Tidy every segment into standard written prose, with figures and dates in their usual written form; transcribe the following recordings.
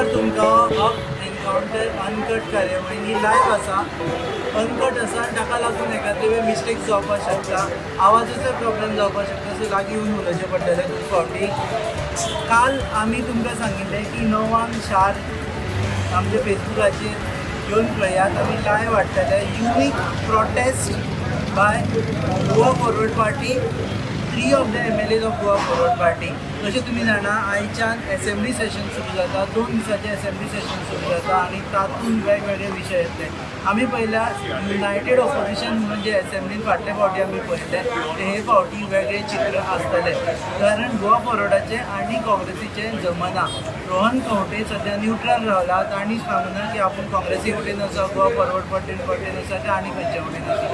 नमस्कार तुमकां. Up encounter uncut कार्यावळी लायव्ह आसा. अनकट आसा आनी ताका लागून एकादे वेळ मिस्टेक जावपाक शकता, आवाजाचो प्रॉब्लम जावपाक शकता. सो लागीं येवन उलोवचें पडटलें खूब फावटी. काल आमी तुमकां सांगिल्लें की 9 शार्प आमच्या फेसबुकाचेर येवन पळयात, आमी लायव्ह हाडटले unique protest by Goa Forward Party, three of the MLAs of Goa Forward Party. जशें तुमी जाणा, आयच्यान एसेंब्ली सेशन सुरू जाता. 2 दिसाचें एसेंब्ली सेशन सुरू जाता आनी तातूंत वेगवेगळे विशय येतले. आमी पळयल्या, युनायटेड ऑपोजिशन म्हणून जे एसेंब्लीन फाटले फावटी आमी पळयलें, ते हे फावटी वेगळें चित्र आसतलें, कारण गोवा फॉरवर्डाचें आनी काँग्रेसीचें जमना. रोहन खंवटे सद्या न्युट्रल रावला. तांणी सांगूना की आपूण काँग्रेसी वटेन आसा, गोवा फॉरवर्ड पार्टी आसा काय आनी खंयच्या वटेन आसा.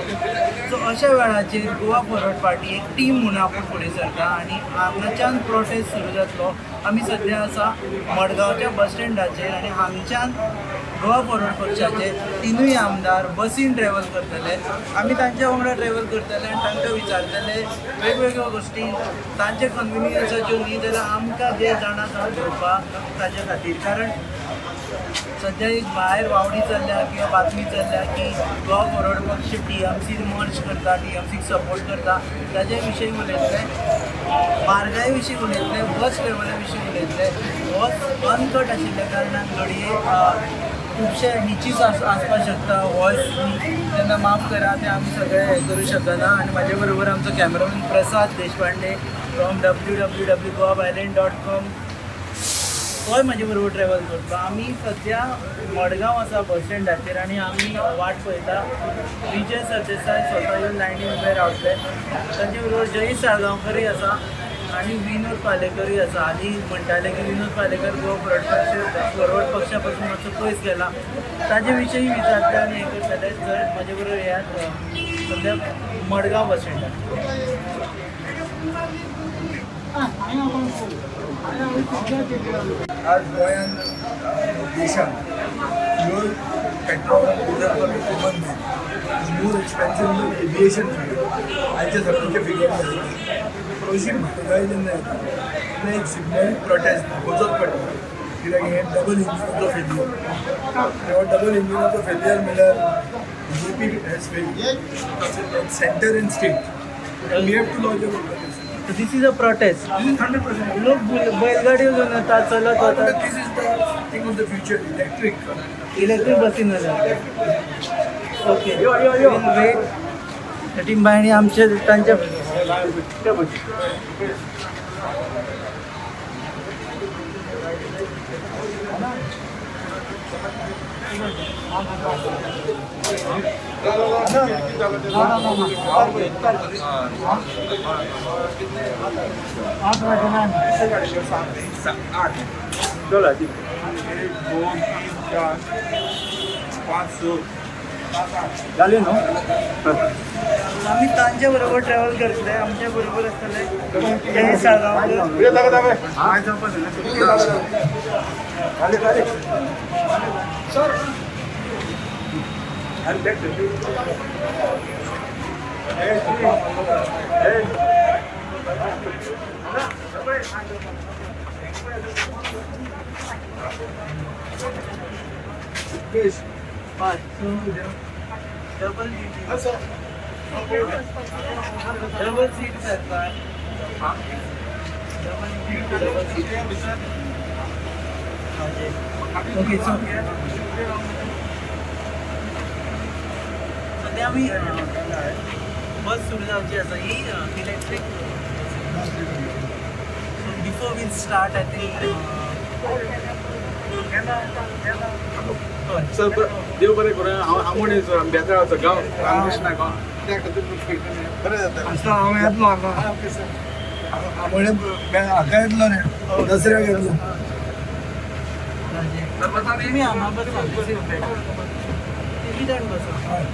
सो अशा वेळाचेर गोवा फॉरवर्ड पार्टी एक टीम म्हणून आपूण फुडें सरता आनी हांगाच्यान प्रोटेस्ट सुरू जातलो. आमी सद्या आसा मडगांवच्या बस स्टँडाचेर आनी हांगच्यान गोवा फॉरवर्ड पक्षाचे तिनूय आमदार बसीन ट्रॅवल करतले. आमी तांच्या वांगडा ट्रॅवल करतले आनी तांकां विचारतले वेगवेगळ्यो गोश्टी, तांचे कन्विनियन्साच्यो न्ही जाल्यार आमकां जे जाणा जावन घेवपाक ताजे खातीर. कारण सद्या एक भायर वावडी चल्ल्या किंवा बातमी चल्ल्या की गोवा फॉरवर्ड पक्ष टीएमसी मर्ज करता, टीएमसीक सपोर्ट करता. ताजे विशयी उलयतले, म्हारगाये विशीं उलयतले, बस ट्रॅवला विशीं उलयतले. बस अनकट आशिल्ल्या कारणान घडये खुबशे हिचीस आसपाक शकता वॉयस, तेन्ना माफ करा, ते आमी सगळे हें करूं शकना. आनी म्हाजे बरोबर आमचो cameraman Prasad Deshpande from www.goabyline.com, तोय म्हाजे बरोबर ट्रॅवल करता. आमी सद्या मडगांव आसा बस स्टँडाचेर आनी आमी वाट पळयता. विजय सरदेसाय स्वता येवन लायनीन उबे रावतले. तांचे बरोबर जयेश साळगांवकरूय आसा आनी विनोद पालेकरूय आसा. आनी म्हणटाले की विनोद पालेकर गोवा फॉरवर्ड पक्ष, फॉरवर्ड पक्षा पासून मातसो पयस गेला. ताजे विशयी विचारतले आनी हें करतले. जर म्हाजे बरोबर येयात, सद्या मडगांव बस स्टँडार. आज गोंयांत, देशांत fuel, petrol, diesel common more expensive than aviation fuel. आयच्या सकाळचे फिगर मेळ्ळे. अशी म्हारगाय जेन्ना येता तेन्ना एक सिम्बॉलीक प्रोटेस्ट दाखोवचोच पडटा, कित्याक हें डबल इंजिनाचो फेल्युअर. हो डबल इंजिनाचो फेल्युअर म्हणल्यार BJP has failed center and state. We have to launch a protest. This is a protest. This is 100%. लोक बैलगाडयो घेवन येतात, चलत वतात. This is the thing of the future, electric. Electric बसीन. Okay, weight team by. आणि आमचे तांच्या चला, 1, 2, 3, 4, 5, 6, 7, 8 जाले न्हू. आमी तांच्या बरोबर ट्रॅव्हल करतले. आमच्या बरोबर आसतले जय साळगांवकर. जाले जाले. सर, अरे देख. ए डबल डबल सीट सरकार, double double seat. Okay, so सद्या आमी बस सुरू जावची आसा ही electric. So before we'll start, I think sir, देव बरें करूं. हांव आमोणे सर, बेताळाचो गांव, रामकृष्णा गांव. त्या खातीर बरें जाता. आसता, हांव येतलो हांगा आमोणे, हाका येतलो रे, दसऱ्याक येतलो. तुमी हांगा बसा, तिगी जाण बसा. हय.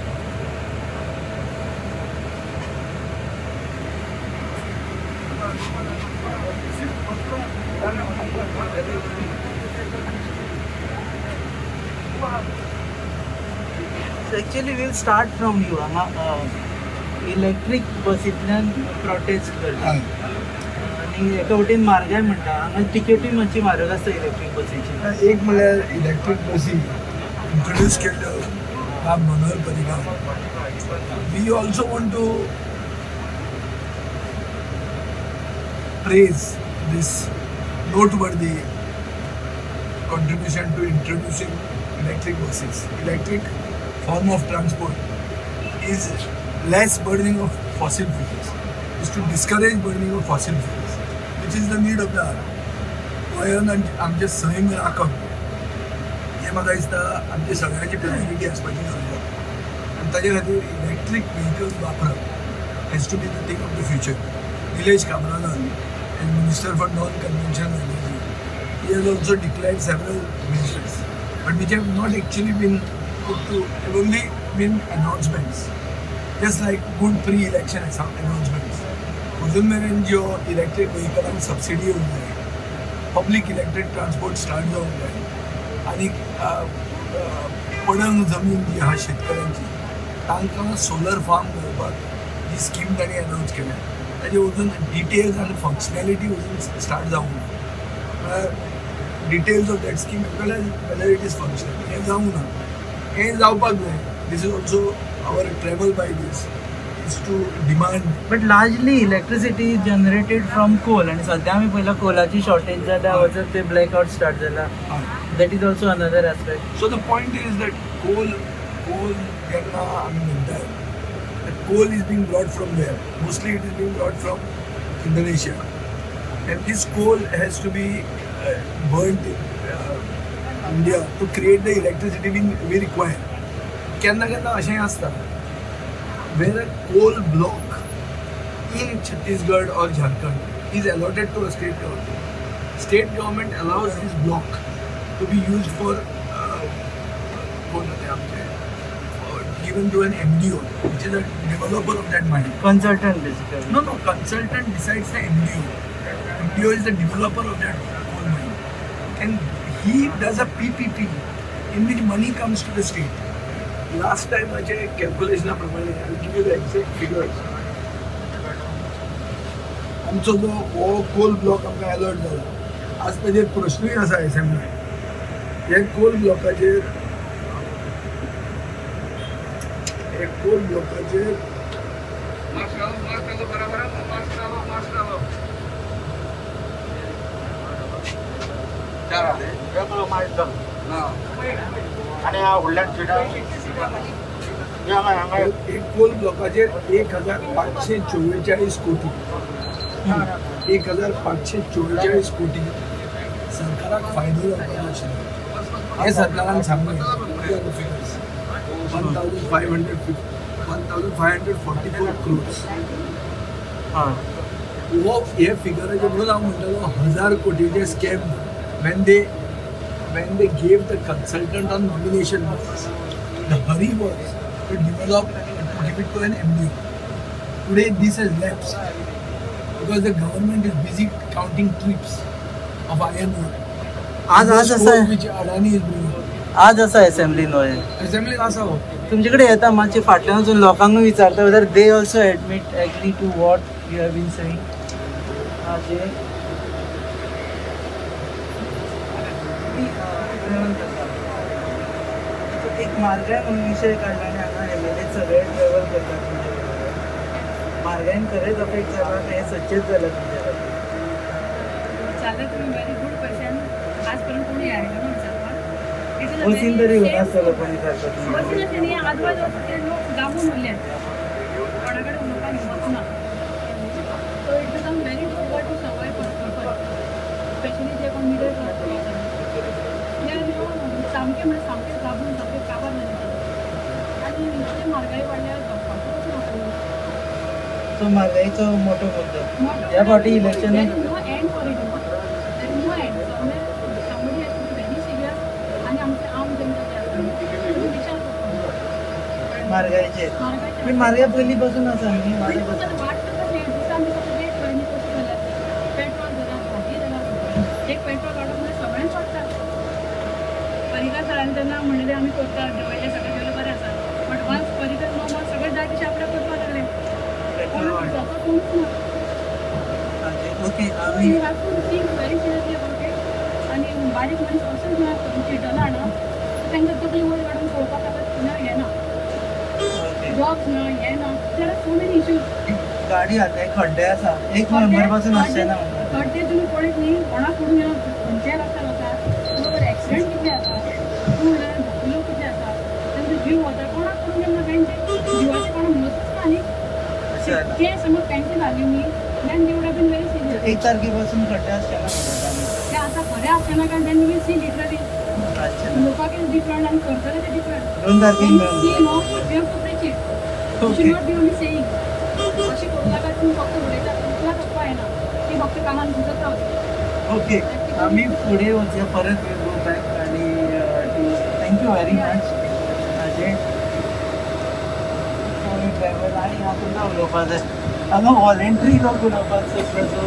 So actually we'll start from you. हांगा इलेक्ट्रीक बसींतल्यान प्रोटेस्ट करता. हय. आनी एका वटेन म्हारगाय म्हणटा, हांगा टिकेटूय मातशी म्हारग आसता इलेक्ट्रीक बसीची. एक म्हणल्यार इलेक्ट्रीक बसी इंट्रोड्यूस केल्ल्यो बाब Manohar Parrikar. We also want to praise this noteworthy contribution to introducing electric buses. Electric form of transport is less burning of fossil fuels, is to discourage burning of fossil fuels, which is the need of the hour. गोंयान आमचें सैम राखप हें म्हाका दिसता आमची सगळ्यांची priority आसपाची गरज आसा आनी ताजे खातीर इलेक्ट्रीक व्हेकल्स वापरप has to be the thing of the future. Nilesh काब्रालान as Minister for Non Conventional Energy, he has also declared several measures, but which have not actually been put to, have only been announcements. Just like good pre-election announcements. अजून मेरेन ज्यो electric व्हेकलांक subsidy येवंक जाय, public electric transport start जावंक जाय आनी पडंग जमीन जी आहा शेतकऱ्यांची, तांकां सोलर फार्म घालपाक जी स्कीम तांणी अनावन्स केल्या, ताजे अजून डिटेल्स आनी फंक्शनॅलिटी अजून स्टार्ट जावंक ना. म्हळ्यार details of that scheme as well as whether it is functional हें जावंक ना. हें जावपाक जाय. This is also our travel by this is to demand. But largely electricity is generated from coal आनी सद्या आमी पळयला कोलाची शॉर्टेज जाल्या, वचत ते ब्लॅकआउट स्टार्ट जाला. That is also another aspect. So the point is that coal जेन्ना आमी म्हणटात, that coal is being brought from where? Mostly it is being brought from Indonesia. And this coal has to be burnt in India to create the electricity we require. केन्ना केन्ना अशें आसता where a coal block in Chhattisgarh or Jharkhand is allotted to a state government. State government allows this block to be used for कोण ते आमचे, given to an MDO, which is a developer of that mine. Consultant basically. No, consultant decides the MDO. MDO is the developer of that coal mine. And he does a PPP in which money comes to the state. Last time माझे कॅल्क्युलेशना प्रमाणे, I give you the exact figures, आमचो जो हो coal block आमकां allot जाला, आज ताजेर प्रश्नूय आसा एसेंब्लीन. हे कोल ब्लॉकाचेर, हे कोल ब्लॉकाचेर मास्क घालो, मास्क घालो, बराबर, मास्क घालो, मास्क घालो. चार आले. वेगळो मायज जालो. ना. आनी ह्या व्हडल्यान सिटां हांगा हांगा. एक कोल ब्लॉकाचेर 1544 कोटी, 1544 कोटी सरकाराक फायदो जावपाचो आशिल्लो हें सरकारान सांगलें. Figures 1550, 1544 crores. हां. हो हे फिगराचे म्हणून हांव म्हणटालो हजार कोटीचे scam. When they gave the consultant on nomination, the hurry was to develop, to give it to an MDO. Today this has lapsed because the government is busy counting trips of iron ore. आज आज आसा. Which Adani is bringing. आज आसा असेंब्लीन हो. असेंब्लीन आसा हो. तुमचे कडेन येता, मातशें फाटल्यान वचून लोकांकूय विचारता whether they also admit, agree to what you have been saying. जे तुम्ही, ट्रॅव्हल करता. एक म्हारगाय म्हणून विशय काडला आनी हांगा एमएलए सगळे ट्रॅव्हल करतात तुमचे बरोबर. म्हारगायेन खरेंच अफेक्ट जाला काय हें सच्चेच जालां तुमच्या खातीर? विचारलं तुम्ही, व्हेरी गुड क्वेश्चन. आजपर्यंत कोणी आयलो ना विचारपाक. बसीन तरी येवन आसतलो कोणी सारको. बसीन अशें न्ही, आजूबाजू वचून ते लोक दाबून उरल्यात, कोणा कडेन उलोवपाक हिंमत ना. So it become very difficult to survive for people, specially जे कोण मिडल क्लास लोक आसा ते सामके, म्हणजे सामके दाबून, सामके काबार जाले आनी इतले म्हारगाय वाडल्या, जगपाचें कशें लोकांनी? सो म्हारगायेचो मोठो मुद्दो ह्या फावटी election. There is no end for it. There is no end. Somewhere somebody has to be very serious आणि आमचे आम जनता जे आसा तेणी विचार करपाक. म्हारगायेचेर. म्हारगायेचेर. पूण म्हारगाय पयलीं पासून आसा न्ही? पयलीं पासून वाडटा कशें दिसान दीस रेट कळ्ळी कशी जाल्या. पेट्रोल जाल्यार, भाजी जाल्यार, एक पेट्रोल वाडप म्हणजे सगळ्यांक वाडटा. पर्रीकार सरान तेन्ना म्हणलेलें आमी करता, दवरलें सगळें केलें, बरें आसा. बट वन्स पर्रीकार नो मोर, सगळें जाय तशें आपल्याक करपाक लागले. पेट्रोल कोण वाडटा. विचारपाक कोणूच ना. ओके. सो आमी you have to think very seriously about it. आनी बारीक मनीस असो चिडला ना, तांकां तकली वयर काडून पळोवपाक आतां ना हें ना, जॉब्स ना, हें ना, there are so many issues. गाडी आता खड्डे आसा, 1 नोव्हेंबर पासून आसचे ना म्हणटा. खड्डे तुमी पळयत न्ही, कोणाक पडून येना, खंयच्याय रस्त्यार वता. बरोबर, एक्सिडंट कितले जाता, टू व्हिलर लोक कितले जाता, तांचो जीव वता, कोणाक पडून गेलो ना, तांचे जिवाचें कोणाक म्हत्वच ना न्ही. अशें जालां. ते समज पेन्शन घाली न्ही, then they would have been very serious. 1 तारखे पासून खड्डे आसचे ना म्हणटा. ते आतां खरें आसचे ना, कारण then you will see literally. आसचे ना. लोकांक is different आनी करतले ते डिफरंट. 2 तारखेक मेळून. See, no, we have to preach it. You should not be only saying. अशें करूं नाका, तुमी फक्त उलयता तुमकां करपा येना, ती फक्त कामान घुसत रावता. ओके, आमी फुडें वचया परत, we go back. आनी thank you very much Ajay travel. आनी हांव तुमकां उलोवपाक जाय, हांगा वॉलेंट्री लोक उलोवपाक सोदता. सो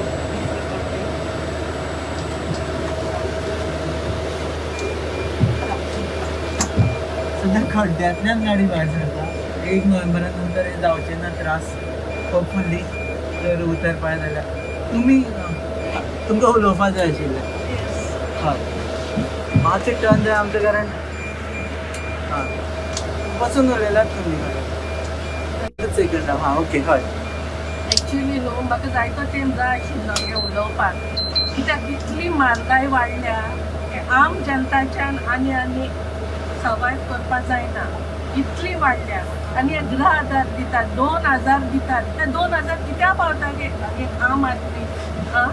सद्या खड्ड्यांतल्यान गाडी भायर सरता. 1 नोव्हेंबरा नंतर हे जावचे ना त्रास होपफुली, जर उतरपा जाल्यार. तुमी तुमकां उलोवपाक जाय आशिल्लें. हय, मातशें टर्न जाय आमचें, कारण हां बसून उलयलात तुमी. एकच सेकंड. हां, ओके, हय. एक्चुली न्हू, म्हाका जायतो तेंप जाय आशिल्लो हें उलोवपाक, कित्याक इतली म्हारगाय वाडल्या की आम जनताच्यान आनी आनी सर्वायव करपाक जायना, इतली वाडल्या. आनी हे गृह आधार दितात, 2000 दितात, ते 2000 कित्याक पावता गे एक आम आदमी? आं,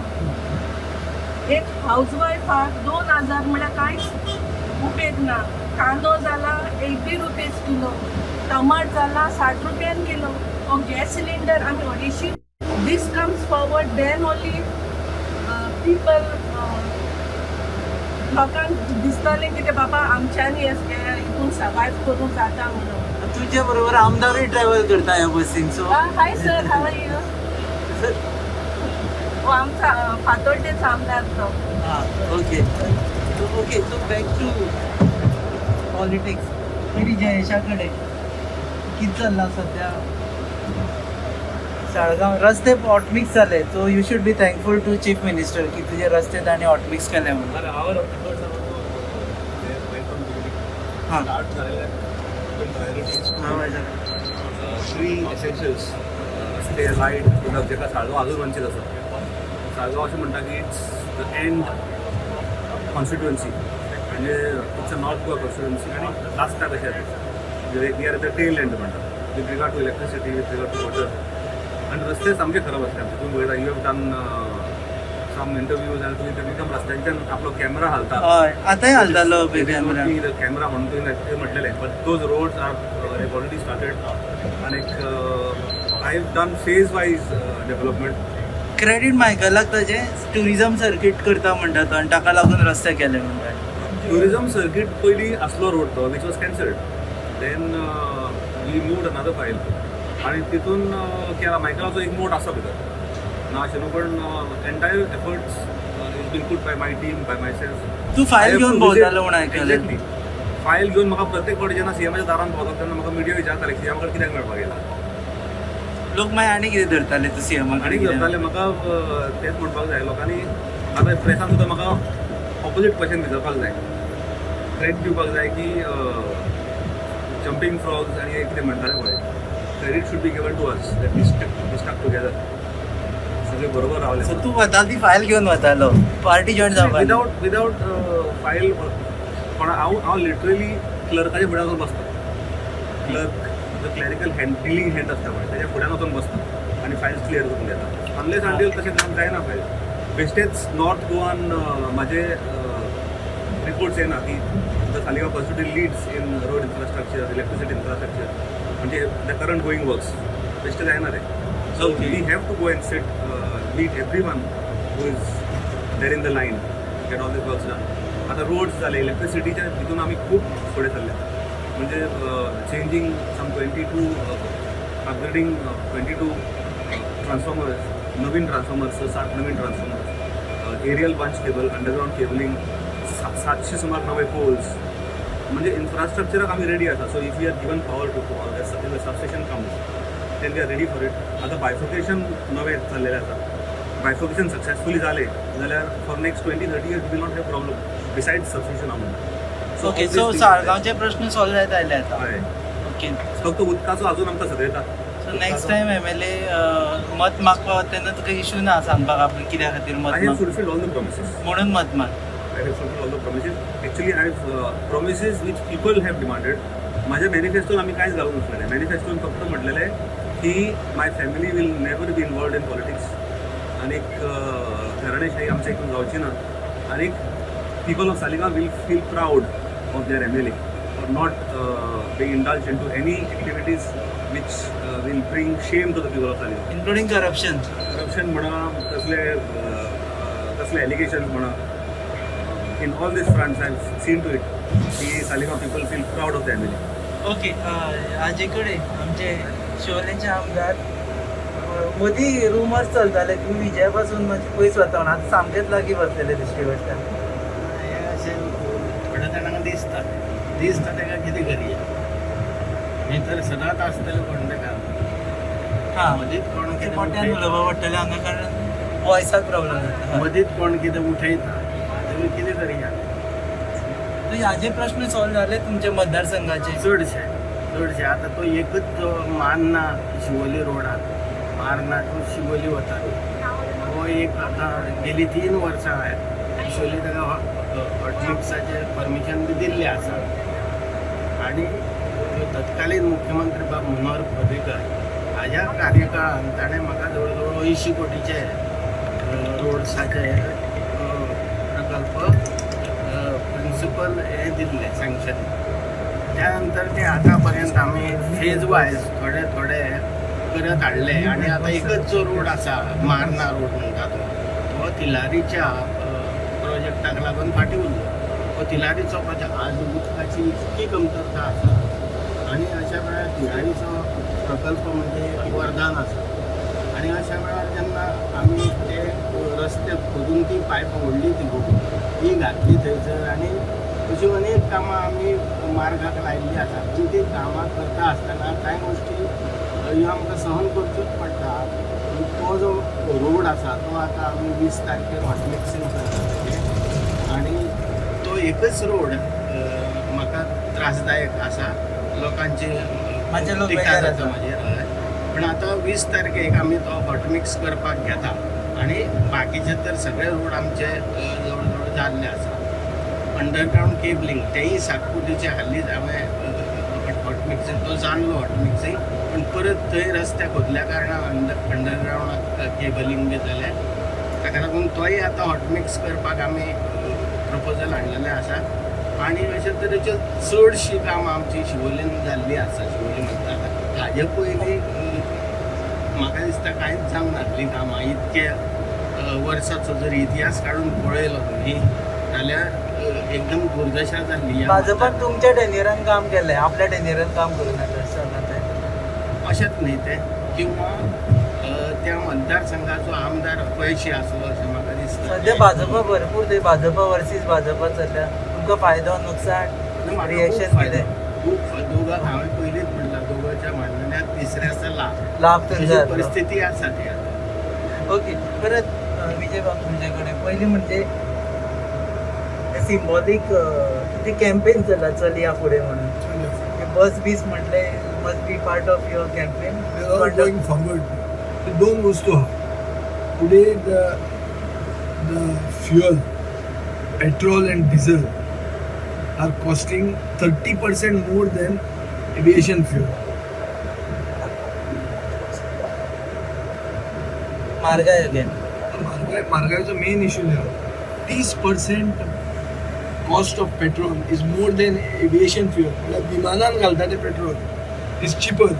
एक हावज वायफाक 2000 म्हळ्यार कांयच उपेग ना. कांदो जाला 80 रुपीज किलो, टमाट जाला 60 रुपयान किलो. हो गॅस सिलिंडर आमी अडेचशी. This comes forward, then only people, लोकांक दिसतलें की ते बाबा आमच्यांनी हे हितून सर्वायव करूंक जाता म्हणून. तुमच्या बरोबर आमदारूय ट्रॅव्हल करता ह्या बसीन, so Hi sir, how are you? Sir. हो, आमचा फातोड्डेचो आमदार तो. हां, okay okay so back to politics. पयलीं जयेशा कडेन, कितें चल्लां सद्या साळगांव? रस्ते हॉटमिक्स जाले, so you should be thankful to chief minister की तुजे रस्ते ताणें हॉटमिक्स केले म्हणून. अरे, our efforts are also there right from beginning. हां. Start झालेल्या priorities, हां. थ्री एसेन्शियल्स, रस्ते, लायट, उदक, जेका साळगांव अजून वंचीत आसा. साळगांव अशें म्हणटा की it's the and constituency, म्हणजे it's a North Goa constituency आनी लास्टाक अशें येता, म्हणजे we are at the tail end म्हणटा with regard to electricity, with regard to water. आनी रस्ते सामके खराब आसले आमचे. तुमी पळयता, you have done some interviews आनी तुमी एकदम रस्त्यांच्यान आपलो कॅमेरा हालता. हय, आतांय हालतालो पळय कॅमेरा. कॅमेरा म्हणून तुवें म्हटलेलें, but those roads are already started. आनी I have done phase wise development. Credit मायकलाक ताजें, ट्युरिजम सर्कीट करता म्हणटा तो आनी ताका लागून रस्ते केले म्हणटा. ट्युरिजम सर्कीट पयलीं आसलो रोड तो, which was cancelled, then we moved another file आनी तितून केला. मायकलाचो एक मोट आसा भितर, ना अशें न्हू, पण entire efforts is been put by my team, by myself. तूं फायल घेवन भोंवतालो म्हूण आयकलें. एक्झॅक्टली, फायल घेवन म्हाका प्रत्येक फावटी जेन्ना सीएमाच्या दारान पावता तेन्ना म्हाका मिडिया विचारताले, सीएमा कडेन कित्याक मेळपाक गेला? लोक मागीर आनी कितें धरताले, तूं सीएमा आनी धरताले म्हाका. तेंच म्हणपाक जाय लोकांनी, आतां प्रेसान सुद्दां म्हाका ऑपोजीट क्वेश्चन विचारपाक जाय, क्रेडीट दिवपाक जाय की जंपींग फ्रॉग्स आनी कितें म्हणटाले पळय, credit should be given to us that we stuck together, सगळे बरोबर रावले. सो तूं वतालो ती फायल घेवन वतालो, पार्टी जॉयन जावपाक? विदाउट फायल कोणा, हांव लिटरली क्लर्काच्या फुड्यान वचून बसता. क्लर्क जो क्लॅरिकल हँड डिलींग हँड आसता पळय, त्याच्या फुड्यान वचून बसता आनी फायल्स क्लियर करून घेता. अनलेस अंटील तशें काम जायना फायल. बेश्टेच नॉर्थ गोवान म्हाजे रिपोर्ट्स येना की the Saligao constituency leads in road infrastructure, electricity infrastructure, म्हणजे the current going works, बेश्टे जायना ते. So we have to go and sit, meet everyone who is there in the line, get all this works done. आता roads जाले, इलेक्ट्रिसिटीच्या हितून आमी खूब फुडें सरले, म्हणजे changing some 22, upgrading 22 transformers, नवीन ट्रान्सफॉर्मर्स, 7 नवीन transformers, aerial bunch cable, underground cabling, 700 सुमार नवे पोल्स, म्हणजे इन्फ्रास्ट्रक्चराक आमी रेडी आसा. So if you are given power to substation comes, then we are ready for it. आतां बायफर्केशन नवें चल्लेलें आसा. बायफर्केशन सक्सेसफुली जालें जाल्यार for next 20-30 years will not have problem besides substation हांव म्हणटा. ओके, सो साळगांवचे प्रश्न सॉल्व जायत आयले आतां. हय. ओके. फक्त उदकाचो अजून आमकां सदयता. सो नेक्स्ट टायम एमएलए मत मागपा वता तेन्ना तुका इशू ना सांगपाक आपण कित्या खातीर मत I have माग fulfilled all the promises. म्हणून मत माग. I have fulfilled all the promises. Actually, I have promises which people have demanded. माझ्या मॅनिफेस्टोन आम्ही कांयच घालूंक नासलेलें. मॅनिफेस्टोन फक्त म्हटलेलें की my family will never be involved in politics आनीक घराणेशाही आमच्या हितून जावची ना आनीक people of Saligao will feel proud of their MLA or not be indulge into any activities which will bring shame to the people of Saligao. Including corruption. Corruption म्हणा, कसले कसले allegations म्हणा, in all this fronts I seen to it की Saligao people feel proud of the MLA. Okay, हाजे कडेन आमचे शिवोलेचे आमदार, मदीं रुमर्स चलताले तुमी विजया पासून मातशे पयस वता म्हणून, आतां सामकेच लागीं बसलेले दिश्टी पडटा. हें अशें थोड्या जाणांक दिसता, दिसता ताका कितें करया. न्ही तर सदांच आसतलें कोण ताका. मदींच कोण मातशें कितें मोठ्यान उठयता. उलोवपा पडटलें हांगा, कारण वॉयसाक प्रॉब्लम जाता. मदींच कोण कितें उठयता तेमी कितें करया. तर हाजे प्रश्न सॉल्व जाले तुमच्या मतदारसंघाचे? चडशे चडशे आतां तो एकच जो मान्ना शिवोली रोडार, मार्ना टू शिवोली वता तो एक आतां गेली 3 वर्सां एक्चुअली ताका हॉटमिक्साचें परमिशन बी दिल्लें आसा आनी तत्कालीन मुख्यमंत्री बाब मनोहर पर्रीकर हाज्या कार्यकाळान ताणें म्हाका जवळ जवळ 80 कोटीचे रोड्साचे प्रकल्प प्रिंसिपल हे दिल्ले सँक्शन. त्यानंतर ते आतां पर्यंत आमी फेज वायज थोडे थोडे करत हाडले आनी आतां एकच जो रोड आसा, मार्ना रोड म्हणटा तो, तो तिलारीच्या प्रोजेक्टाक लागून फाटीं उरलो. हो तिलारीचो प्रोजेक्ट, आज उदकाची इतकी कमतरता आसा आनी अशा वेळार तिलारीचो प्रकल्प म्हणजे वरदान आसा. आनी अशा वेळार जेन्ना आमी ते रस्ते खोदून ती पायपां व्हडली ती ती घातली थंयसर आनी अशीं अनेक कामां आमी मार्गाक लायिल्लीं आसा. पूण ती कामां करता आसतना कांय गोश्टी ह्यो आमकां सहन करच्योच पडटा. तो जो रोड आसा तो आतां आमी 20 तारखेर हॉटमिक्सींग करता तेजें आनी तो एकच रोड म्हाका त्रासदायक आसा. लोकांची मातशे लोक टिका बेजार जाता आसा. म्हाजेर. हय, पूण आतां 20 तारखेक आमी तो हॉटमिक्स करपाक घेता आनी बाकीचे तर सगळे रोड आमचे जवळ जवळ जाल्ले आसा. अंडरग्रावंड केबलिंग तेंय 7 कोटीचे हालींच हांवें हॉटमिक्सींग तो जाल्लो हॉटमिक्सींग, पूण परत थंय रस्ते खोदल्या कारणान अंडरग्रावंड केबलिंग बी जालें. ताका लागून तोय आतां हॉटमिक्स करपाक आमी प्रपोजल हाडलेलें आसा. आनी अशे तरेच्यो चडशीं कामां आमची शिवोलीन जाल्लीं आसा. शिवोली म्हणटा हाजे पयलीं म्हाका दिसता कांयच जावंक नासलीं कामां. इतके वर्साचो जर इतिहास काडून पळयलो न्ही जाल्यार एकदम दुर्दशा जाल्ली ह्या भाजपान तुमच्या टेन्युरान काम केलें, आपल्या टेन्युरान काम करूं नाका अशें जालां तें. अशेंच न्ही तें किंवा त्या मतदारसंघाचो आमदार अपयशी आसलो अशें म्हाका दिसता. सध्या भाजपा भरपूर ते भाजपा वर्सीस भाजपा चल्ल्या, तुमकां फायदो नुकसान? म्हाका खूब रिएक्शन फायदो कितें? खूब. दोगां हांवें पयलींच म्हणलां, दोगांच्या भांडणांत तिसऱ्याचा लाभ. लाभ तुमचो अशी जातलो. परिस्थिती आसा ती आतां. ओके, परत विजय बाब तुमचे कडेन. पयलीं म्हणजे सिम्बॉलीक कितें कॅम्पेन चल्ला चलया फुडें म्हणून, बस बीस म्हटलें must be part of your campaign. Going forward दोन वस्तू आहा. Today the fuel, petrol and diesel are costing 30% more than aviation fuel. म्हारगाय अगेन. म्हारगाय, म्हारगायेचो मेन इश्यू न्ही, 30% cost of petrol is more than aviation fuel. म्हळ्यार विमानान घालता तें petrol is cheaper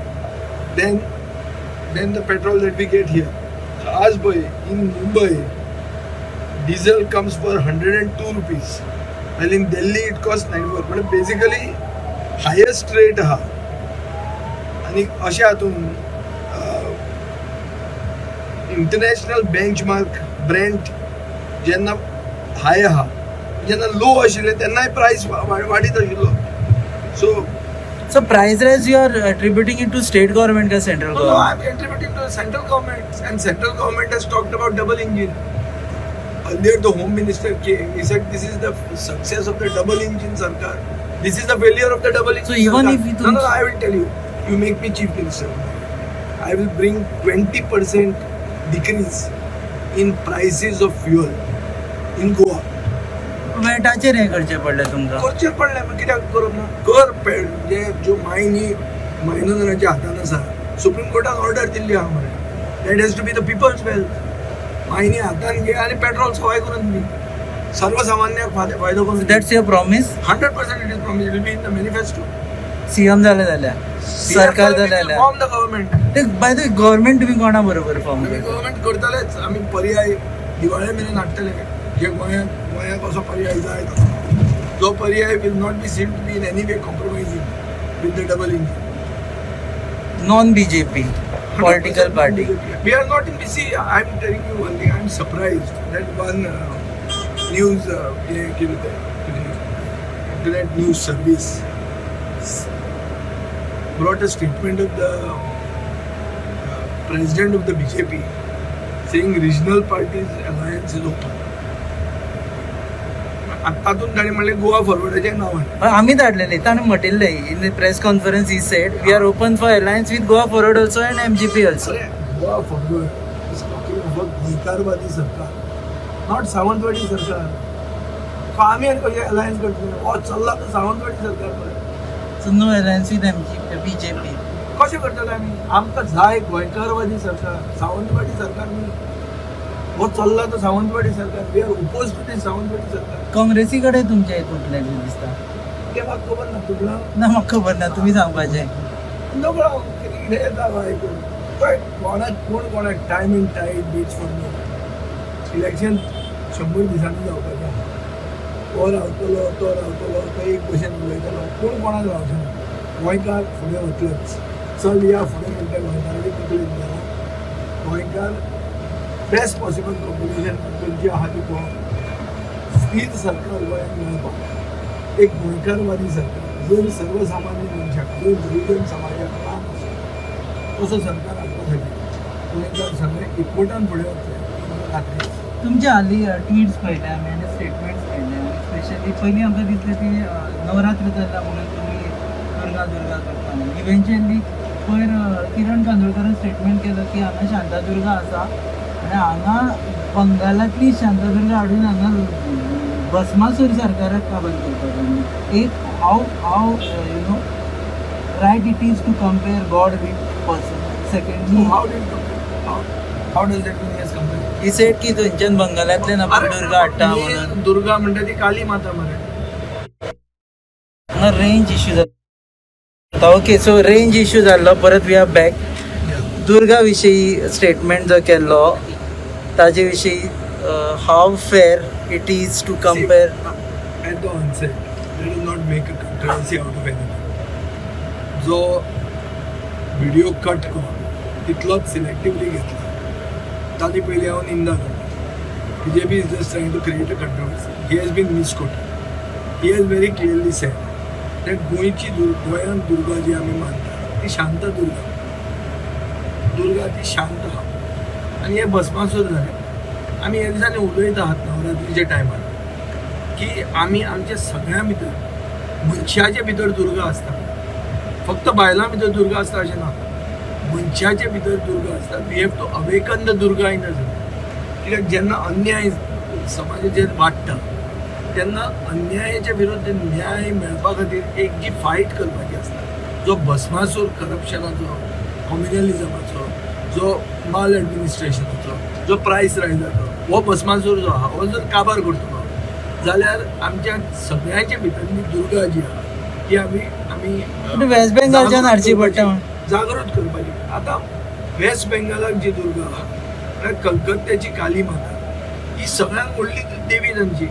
than the petrol that we get here. So आज पळय, in Mumbai diesel comes for ₹102, while in Delhi it costs 94. म्हणजे basically highest rate आहा. आनी अशें हातून इंटरनॅशनल बेंचमार्क ब्रेंट जेन्ना हाय आहा, जेन्ना लो आशिल्ले तेन्नाय प्रायस वाडीत आशिल्लो. So So price rise you are attributing it to state government का central No, no, I'm government? Attributing to the central government, and central government has talked about double engine. Earlier, the home minister came. He said, "This is the success of the double engine sarkar. This is the failure of the double engine So even sarkar." if you No, no, I will tell you. You make me chief minister, I will bring 20% decrease in prices of fuel in Goa. वेटाचेर हें करचें पडलें तुमकां. करचें पडलें, मागीर कित्याक करप ना? कर म्हणजे ज्यो मायनी मायनराच्या हातान आसा, सुप्रीम कोर्टान ऑर्डर दिल्ली आहा मरे, that has to be the people's wealth. Mayani हातान घे आनी पेट्रोल सवाय करून दी, सर्वसामान्याक फायदो करून. That's your promise? 100% it is promise, will be in the manifesto. CM जाले जाल्यार, सरकार जालें जाल्यार? Form the government. ते बाय the government तुमी कोणा बरोबर फॉर्म आमी करता? गव्हर्मेंट करतलेच. आमी पर्याय दिवाळे मेरेन हाडटले, जे गोंयांत गोंयाक असो पर्याय जाय तसो, जो पर्याय will not be seen to be in any way compromising with the double engine. Non BJP political party. We are not in BC. I am telling you one thing, I am surprised that one news हे कितें तें internet news service brought a statement of the president of the BJP saying regional parties alliance is open. तातूंत ताणें म्हणलें गोवा फॉरवर्डाचें नांव हाडलें. आमी धाडलेले, ताणें म्हटिल्लें in the press conference, he said we are open for alliance with Goa Forward also and MGP also. अरे, Goa Forward is talking about गोंयकारवादी सरकार, not Sawantwadi सरकार. सो आमी आनी कशें अलायन्स करतले? हो चल्ला तो सावंतवाडी सरकार पळय. So no alliance with MG BJP? कशें करतले आमी? आमकां जाय गोंयकारवादी सरकार, सावंतवाडी सरकार न्ही. हो चल्ला तो सावंतवाडी सरकार. We are oppose to the Sawantwadi सरकार. काँग्रेसी कडेन तुमचें तुटलेलें दिसता. ते म्हाका खबर ना, तुका? ना, म्हाका खबर ना, तुमी सांगपाचें. नकळो हांव, कितें कितें येता आयकून. बट कोणाक कोण कोणाक time and tide waits for no. Election 100 दिसांनी जावपाचें आहा. हो रावतलो, तो रावतलो, तो एक भशेन उलयतलो, कोण कोणाक रावचें ना. गोंयकार फुडें वतलेच. चल या फुडें म्हणटा गोंयकाराची तकली जाला. गोंयकार बेस्ट पॉसिबल कॉम्बिनेशन खंयची आहा ती पळोवन स्थिर सरकार गोंयांत मेळपाक, एक गोंयकारवादी सरकार, जर सर्वसामान्य मनशाक, जर बहुजन समाजाक काम आसा तसो सरकार हाडपा खातीर गोंयकार सगळे एकवटान फुडें वतले, म्हाका खात्री आसा. तुमचे हाली ट्विट्स पळयले आमी आनी स्टेटमेंट्स पळयले. आनी स्पेशली पयलीं आमकां दिसलें ती नवरात्र चल्ला म्हणून तुमी दुर्गा दुर्गा करता म्हणून. इवेंच्युअली पयर किरण कांदोळकरान स्टेटमेंट केलो की हांगा शांतादुर्गा आसा आनी हांगा बंगालांतली शांतादुर्गा हाडून हांगा भस्मासूर सरकाराक काबार करपाक आमी. एक how right it is to compare God with person? Secondly, How did how does that mean as compare? He said की थंयच्यान बंगालांतल्यान आपण दुर्गा हाडटा म्हणून. दुर्गा म्हणटा ती काली माता मरे. हांगा रेंज इश्यू जाता. ओके, सो रेंज इश्यू जाल्लो, परत we are back. Durga विशीं स्टेटमेंट जो केल्लो ताजे विशीं, how fair it is to compare? At the onset, let us not make a controversy out of anything. जो व्हिडिओ कट करून तितलोच सिलेक्टिवली घेतला, ताची पयलीं हांव निंदा करता. BJP is just trying to create a controversy. He has been misquoted. He has very clearly said that गोंयची गोंयांत दुर्गा जी आमी मानतात ती शांत दुर्गा. दुर्गा ती शांत आहा आनी हे भस्मासूर जाले. आमी ह्या दिसांनी उलयत आहात नवरात्रीच्या टायमार की आमी आमच्या सगळ्यां भितर, मनशाचे भितर दुर्गा आसता. फक्त बायलां भितर दुर्गा आसता अशें ना, मनशाचे भितर दुर्गा आसता. We have to awaken the Durga in us. कित्याक जेन्ना अन्याय समाजाचेर वाडटा तेन्ना अन्यायाच्या विरुद्ध न्याय मेळपा खातीर एक जी फायट करपाची आसता, जो भस्मासूर करप्शनाचो, कम्युनलिजमाचो, जो माल एडमिनिस्ट्रेशनाचो, जो प्रायस रायजाचो, हो भस्मासूर जो आहा हो जर काबार करतलो जाल्यार आमच्या सगळ्यांच्या भितरली दुर्गा जी आहा ती आमी आमी वेस्ट बेंगालच्यान हाडची पडटा. जागृत करपाची. आतां वेस्ट बेंगालाक जी दुर्गा आहा, म्हळ्यार कलकत्त्याची काली माता, ही सगळ्यांत व्हडली देवी तांची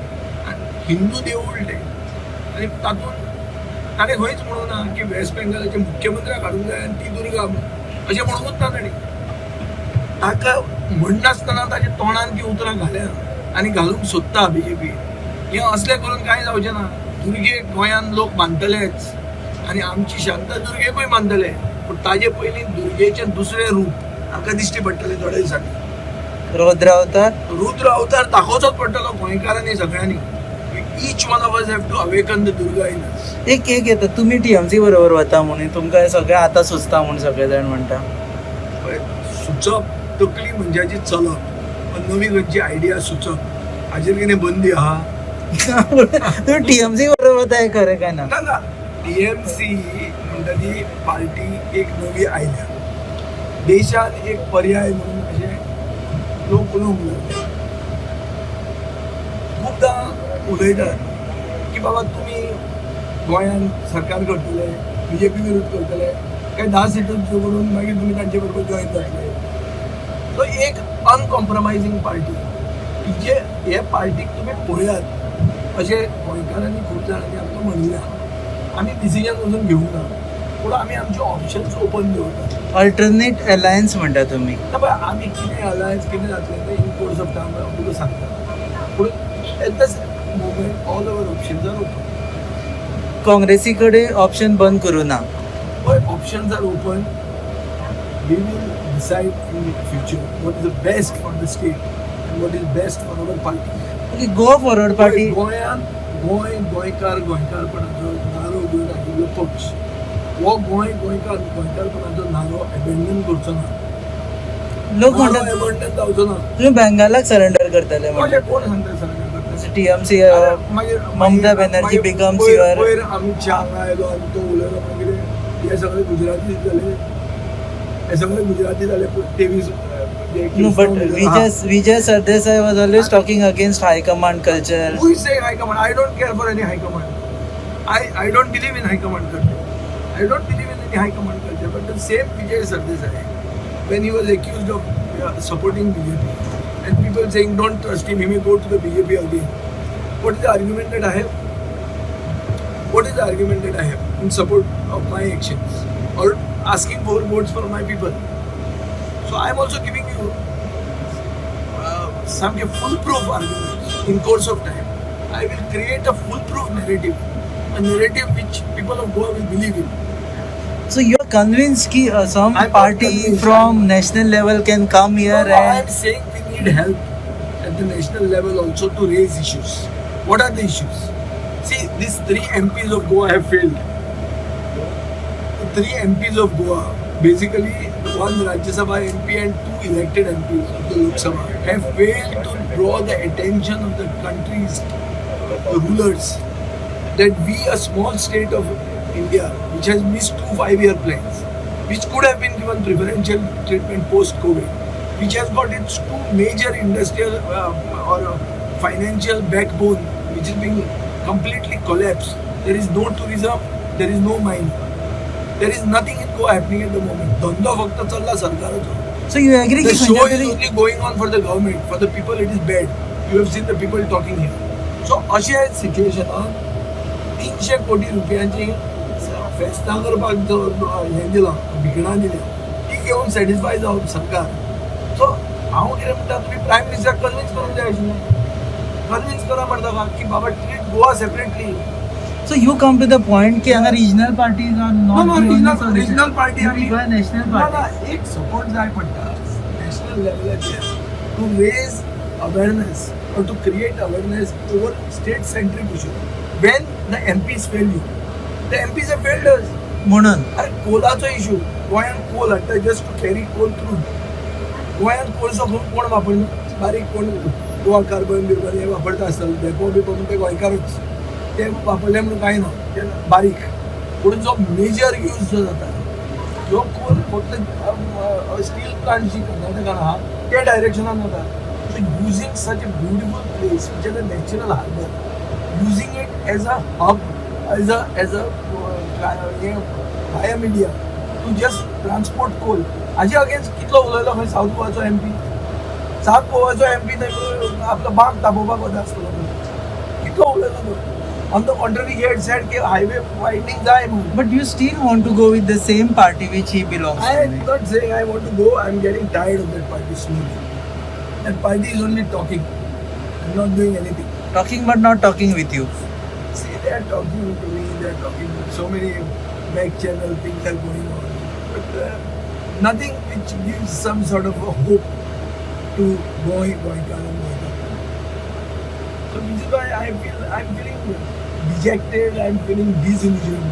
आनी हिंदू देवूळ तें. आनी तातूंत ताणें खंयच म्हणूंक ना की वेस्ट बेंगालाच्या मुख्यमंत्र्याक हाडूंक जाय आनी ती दुर्गा म्हणून, अशें म्हणूंकच ना ताणें. ताका म्हणनासतना ताच्या तोंडान ती उतरां घाल्या आनी घालूंक सोदता बीजेपी. हें असलें करून कांय जावचें ना. दुर्गेक गोंयांत लोक मानतलेच. आनी आमची शांतादुर्गेकूय मानतले, पूण ताजे पयलीं दुर्गेचें दुसरें रूप आमकां दिश्टी पडटलें थोड्या दिसांनी. रुद्र अवतार, रुद्र अवतार दाखोवचोच पडटलो गोंयकारांनी सगळ्यांनी. Each one of us have to awaken the Durga in us. एक एक येता, तुमी टीएमसी बरोबर वता म्हणून तुमकां हें सगळें आतां सुचता म्हूण सगळे जाण म्हणटा. पळय, सुचप तकली मनशाची चलप, नवी खंयची आयडिया सुचप हाजेर कितें बंदी आहा? तुम्ही टीएमसी बरोबर वता हें खरें काय ना? ना ना, टीएमसी म्हणटा ती पार्टी एक नवी आयल्या देशान, एक पर्याय म्हणून अशें लोक उलोवंक लागले. खुबदां उलयतात की बाबा तुमी गोंयांत सरकार करतले, बीजेपी विरुद्ध करतले काय 10 सिटो करून मागीर तुमी तांचे बरोबर जॉयन जातले. सो एक अनकॉम्प्रोमायझींग पार्टी जे हे पार्टीक तुमी पळयात अशें गोंयकारांनी खूब जाणांनी आमकां म्हणिल्लें आहा. आमी डिसिजन अजून घेवंक ना, पूण आमी आमचे ऑप्शन्स ओपन दवरतात. अल्टरनेट अलायन्स म्हणटा तुमी. ना पळय, आमी कितें अलायन्स कितें जातलें तें इन कोर्स ऑफ टायम हांव तुका सांगता, पूण at this moment all our options are open. काँग्रेसी कडेन ऑप्शन बंद करूं ना? पळय, options are open. We will decide in future what is the best for the state and what is best for our party. Goa forward party. गोंयांत गोंय, गोंयकार, गोंयकारपणाचो नारो घेवन आयिल्लो पक्ष हो गोंय, गोंयकार, गोंयकारपणाचो नारो एबेंडन करचो ना. लोक म्हणटात एबंडन जावचो ना. तुम्ही बेंगालाक सरेंडर करतले म्हणटा. अशें कोण सांगता सगळ्यांक? टीएमसी. मागीर ममता बॅनर्जी becomes your- पयर अमित शाह हांगा आयलो आनी तो उलयलो, मागीर हे सगळे गुजराती जाले, हे सगळे गुजराती जाले 23. No, but Vijay Sardesai was always talking against high command culture. Who is saying high command? I don't care for any high command. I don't believe in high command culture. I don't believe in any high command culture. But the same Vijay Sardesai, when he was accused of supporting BJP, and people saying don't trust him, he may go to the BJP again. What is the argument that I have? What is the argument that I have in support of my actions or asking for votes for my people? So I am also giving you some foolproof arguments. In course of time, I will create a foolproof narrative, a narrative which people of Goa will believe in. So you are convinced ki some I'm not party convinced. from national level can come here No, I am and saying we need help at the national level also to raise issues. What are the issues? See, these three MPs of Goa have failed. The three MPs of Goa, basically one Rajya Sabha MP and two elected MPs of the Lok Sabha, have failed to draw the attention of the country's rulers that we, a small state of India, which has missed 2 5-year plans, which could have been given preferential treatment post-COVID, which has got its two major industrial or financial backbone, which is being completely collapsed. There is no tourism, there is no mine. There is nothing in Goa happening at the moment. धंदो फक्त चल्ला सरकाराचो. So you agree The की show खंयच्या is तरी only going on for the government. For the people, it is bad. You have seen the people talking here. So अशा सिच्युएशनान 300 कोटी रुपयांची फेस्तां करपाक जो हें दिलां, भिकणां दिल्या, ती घेवन सॅटिस्फाय जावप सरकार. सो हांव कितें म्हणटा, तुमी प्रायम मिनिस्टराक कन्विन्स करूंक जाय आशिल्लें. कन्विन्स करा म्हणटा ताका की बाबा, treat Goa separately. So you come to the point की हांगा regional parties are No, not no, the only regional, solution. regional party You आमी require national ना, party. ना, एक सपोर्ट जाय पडटा नॅशनल लेवलाचेर to raise awareness or to create awareness over state centric issue when the MPs fail you. The MPs have failed us. म्हणून अरे, कोलाचो issue, गोंयांत कोल हाडटा just to carry coal through. गोंयांत कोळसो कोण वापरना, बारीक कोण गोवा कार्बन बिर्बन हे वापरता आसतले, धेंपो बिपो, पूण ते गोंयकारूच. ते वापरले म्हणून कांय ना, ते बारीक. पूण जो मेजर यूज जो जाता, जो कोल फक्त स्टील प्लांट जी कर्नाटकान आहा त्या डायरेक्शनान वता. So using such a beautiful place which is a natural harbour, using it as a hub, as a हें via media to just transport coal, हाजे अगेन्स्ट कितलो उलयलो खंय सावथ गोवाचो एमपी? सावथ गोवाचो एमपी थंय आपलो बांक तापोवपाक वता आसतलो. कितलो उलयलो तो? On the contrary, he had said की हायवे वायडनींग जाय म्हणून. But you still want to go with the same party which he belongs I am to. Not saying I want to go. I'm getting tired of that party slowly. That party is only talking and not doing anything. Talking but not talking with you. See, they are talking to me, they are talking to so many Back channel things are going on, but nothing which gives some sort of a hope to Goa, गोंयकार आनी गोंयकार. So which is why I feel I am feeling dejected, I am feeling disillusioned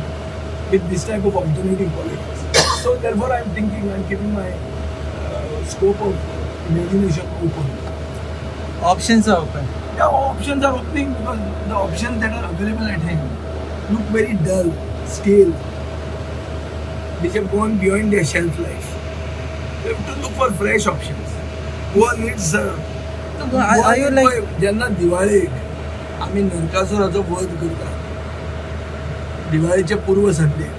with this type of alternative politics. So therefore I am thinking, I am keeping my scope of imagination open. Options are open. Yeah, options are opening because the options that are available at hand look very dull, stale, which have gone beyond their shelf life. You have to look for fresh options. Goa needs. Are you like जेन्ना दिवाळेक आमी नरकासुराचो वध करतात दिवाळेचे पूर्व संध्येक,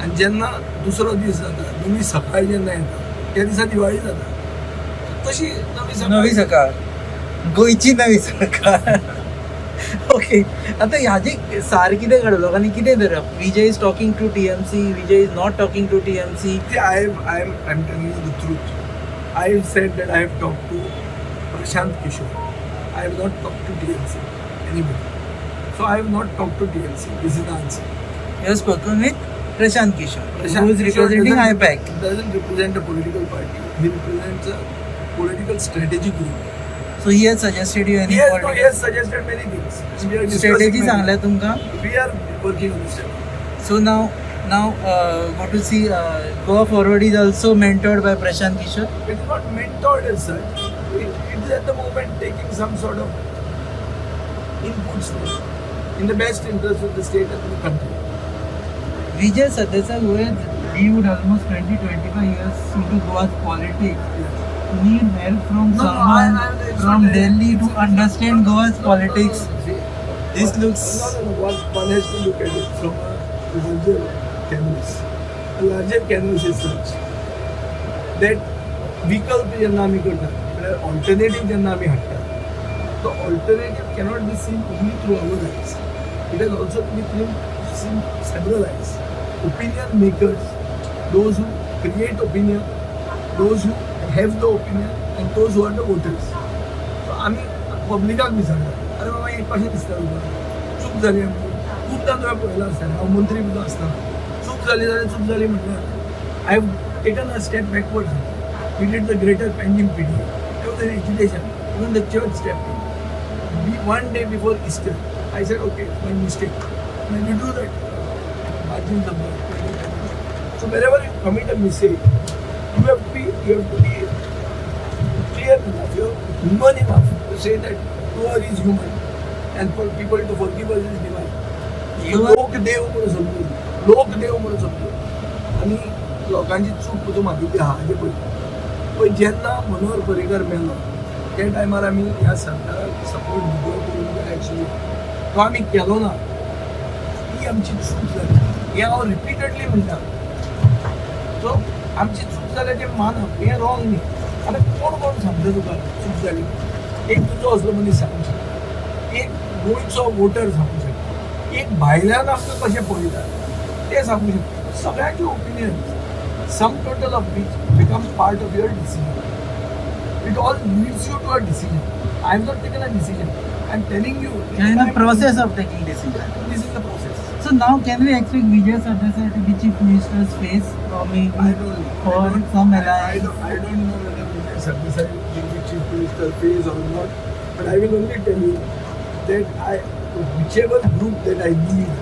आनी जेन्ना दुसरो दीस जाता, नवी सकाळ जेन्ना येता, त्या दिसा दिवाळी जाता, तशी नवी सकाळ. नवी सकाळ, गोंयची नवी सकाळ. ओके, आतां ह्याचे सार कितें काडलो आनी कितें धरप? Vijay is talking to TMC, Vijay is not talking to TMC. See, I'm telling you the truth. I have said that I have talked to Prashant Kishore. I have not talked to TMC, anybody. So I have not talked to TMC. This is the answer. You have spoken with Prashant Kishor, Prashant who is Kishore representing IPAC. Doesn't represent a political party. He represents a political strategy group. So he has suggested you any He has, no, he has suggested many things. We are discussing strategy many. सांगल्या तुमकां? We are working on this. So now go to see, Goa Forward is also mentored by Prashant Kishor. It's not mentored as such. It is at the moment taking some sort of inputs in the best interest of the state and the country. Vijay Sardesai, who has lived almost 20-25 years into Goa's politics, need help from No, no, someone it's from not- Delhi to it's- understand Goa's No, no, politics. no, no, see, This looks- No, no, no. One has to look at it from a larger canvas. A larger canvas is such that विकल्प जेन्ना आमी करता, म्हळ्यार alternative जेन्ना आमी हाडटा, तो alternative cannot be seen only through our eyes. It has also to be seen several eyes. Opinion makers, those who create opinion, those who have the opinion, and those who are the voters. So आमी पब्लिकाक विचारता, अरे बाबा हें कशें दिसता तुका, चूक जाली आमची. खूबदां तुवें पळयलां आसतना, हांव मंत्री सुद्दां आसतना चूक जाली जाल्यार चूक जाली म्हटल्यार I have taken a step backwards. We did the Greater Panjim PDA. There was an agitation. Even the church stepped in. One day before Easter, I said, okay, it's my mistake. And we do that. Margins of the. So wherever you commit a mistake, you have to be clear enough, you are human enough to say that to err is human, and for people to forgive us is divine. लोक देव म्हणून समजून, लोक देव म्हणून समजून आनी लोकांची चूक पसून मागिल्ली आहा हाजें पळय. पळय, जेन्ना मनोहर पर्रीकर मेलो त्या टायमार आमी ह्या सरकाराक सपोर्ट विड्रॉ करूंक जाय आशिल्लो, तो आमी केलो ना, ही आमची चूक जाली, हें हांव रिपिटेडली म्हणटा. सो आमची चूक जाल्या तें मानप हें रॉंग न्ही. आतां कोण कोण सांगता तुका चूक जाली? एक तुजो असलो मनीस सांगूंक शकता, एक गोंयचो वोटर सांगूंक शकता, एक भायल्यान आमकां कशें पळयतात तें सांगूंक शकता. सगळ्यांचे opinion, sum total of which becomes part of your decision. It all leads you to a decision. I have not taken a decision. I am telling you. You are in the process of taking decision. This is the process. So now can we expect Vijay Sardesai to be Chief Minister's face, or maybe I don't know. For I don't, some I alliance? I don't know whether Vijay Sardesai will be Chief Minister face or not, but I will only tell you that I, whichever group that I lead,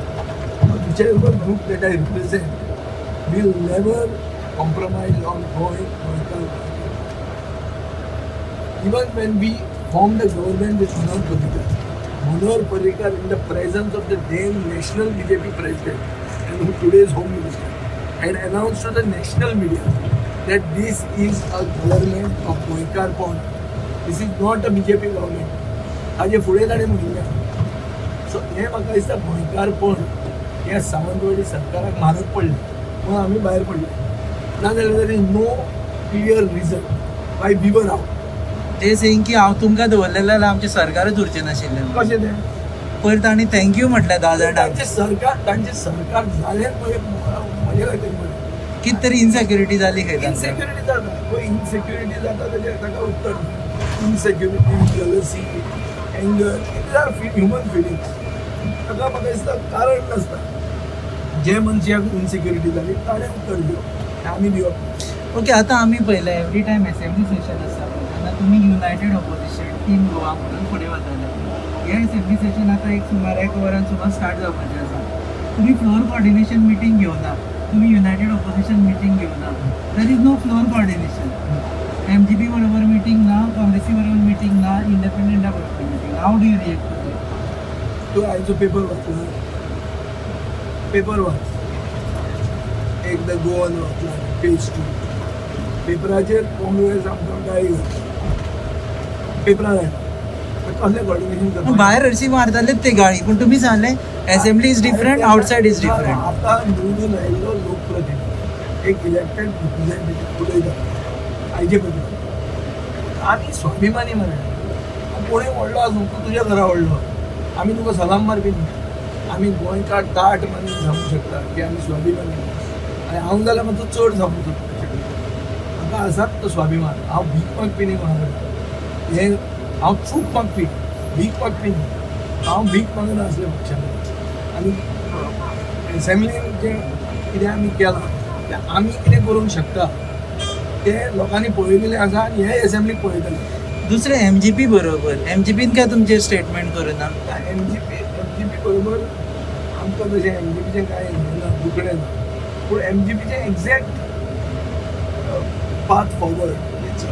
or whichever group that I represent, will never compromise on Goa, Goa. Even when we formed a government with Manohar Parrikar, Manohar Parrikar in the presence of the then national BJP president and who today is Home Minister, had announced to the national media that this is a government of गोंयकारपण. This is not a BJP government. हाजे फुडें ताणें म्हणिल्लें. So हें म्हाका दिसता, गोंयकारपण ह्या सावंतवाडी सरकाराक म्हारग पडलें म्हणून आमी भायर पडले. नाजाल्यार there is no clear reason why we were out. ते saying की हांव तुमकां दवरलें जाल्यार आमचें सरकारच उरचें नाशिल्लें. कशें तें? पयर तांणी thank you म्हटलें 10 जाणांक. तांचें सरकार जालें म्हजे खातीर बरें. कितें तरी इनसेक्युरिटी जाली खंय तांकां. इनसेक्युरिटी जाता पळय, इनसेक्युरिटी जाता ताजेर ताका उत्तर. Insecurity, jealousy, anger, it are human feelings. ताका म्हाका दिसता कारण नासता. जे मनशाक इनसिक्युरिटी जाली ताणें उत्तर दिवप, आमी दिवप. ओके, आतां आमी पळयलें एवरी टायम एसेंब्ली सेशन आसता पळय तेन्ना तुमी युनायटेड ऑपोजिशन टीम गोवा म्हणून फुडें वताले. हे एसेंब्ली सेशन आतां एक सुमार एक वरान सुमार स्टार्ट जावपाचें आसा. तुमी फ्लोर कॉर्डिनेशन मिटींग घेवना, तुमी युनायटेड ऑपोजिशन मिटींग घेवना. There is no floor coordination. MGP बरोबर मिटींग ना, काँग्रेसी बरोबर मिटींग ना, इंडिपेंडंटा बरोबर meeting. How do you react to that? तूं आयचो पेपर वाचला? पेपर वाच एकदां. गोवन वाचला? पेज 2 पेपराचेर काँग्रेस आमकां गाळी घालता पेपरार आयला. कसलें कॉर्डिनेशन करता? भायर हरशी मारतालेच ते गाळी, पूण तुमी सांगलें assembly is different, outside is different. आता निवडून आयिल्लो लोकप्रतिनिधी, एक इलेक्टेड रिप्रेझेंटेटिव्ह उलयता आयचे पेपर. आमी स्वाभिमानी मरे. कोणूय व्हडलो आसूं, तूं तुज्या घरा व्हडलो, आमी तुका सलाम मारपी न्ही. आमी गोंयकार ताट मानून सांगूंक शकता की आमी स्वाभिमानी. आनी हांव जाल्यार मातसो चड सांगूंक शकता. म्हाका आसात तो स्वाभिमान. हांव भीक मागपी न्ही कोणा कडेन. हें हांव चूक मागपी, भीक मागपी न्ही. हांव भीक मागना आसलें पक्षान. आनी एसेंब्लीन जें कितें आमी केलां तें आमी कितें करूंक शकता तें लोकांनी पळयलेलें आसा आनी हे एसेंब्लीक पळयतले. दुसरें एमजीपी बरोबर, एमजीपीन काय तुमचेर स्टेटमेंट करूना? एमजीपी बरोबर आमकां तशें एमजीपीचें कांय हें ना, दुखणें ना. पूण एमजीपीचें exact path forward, it's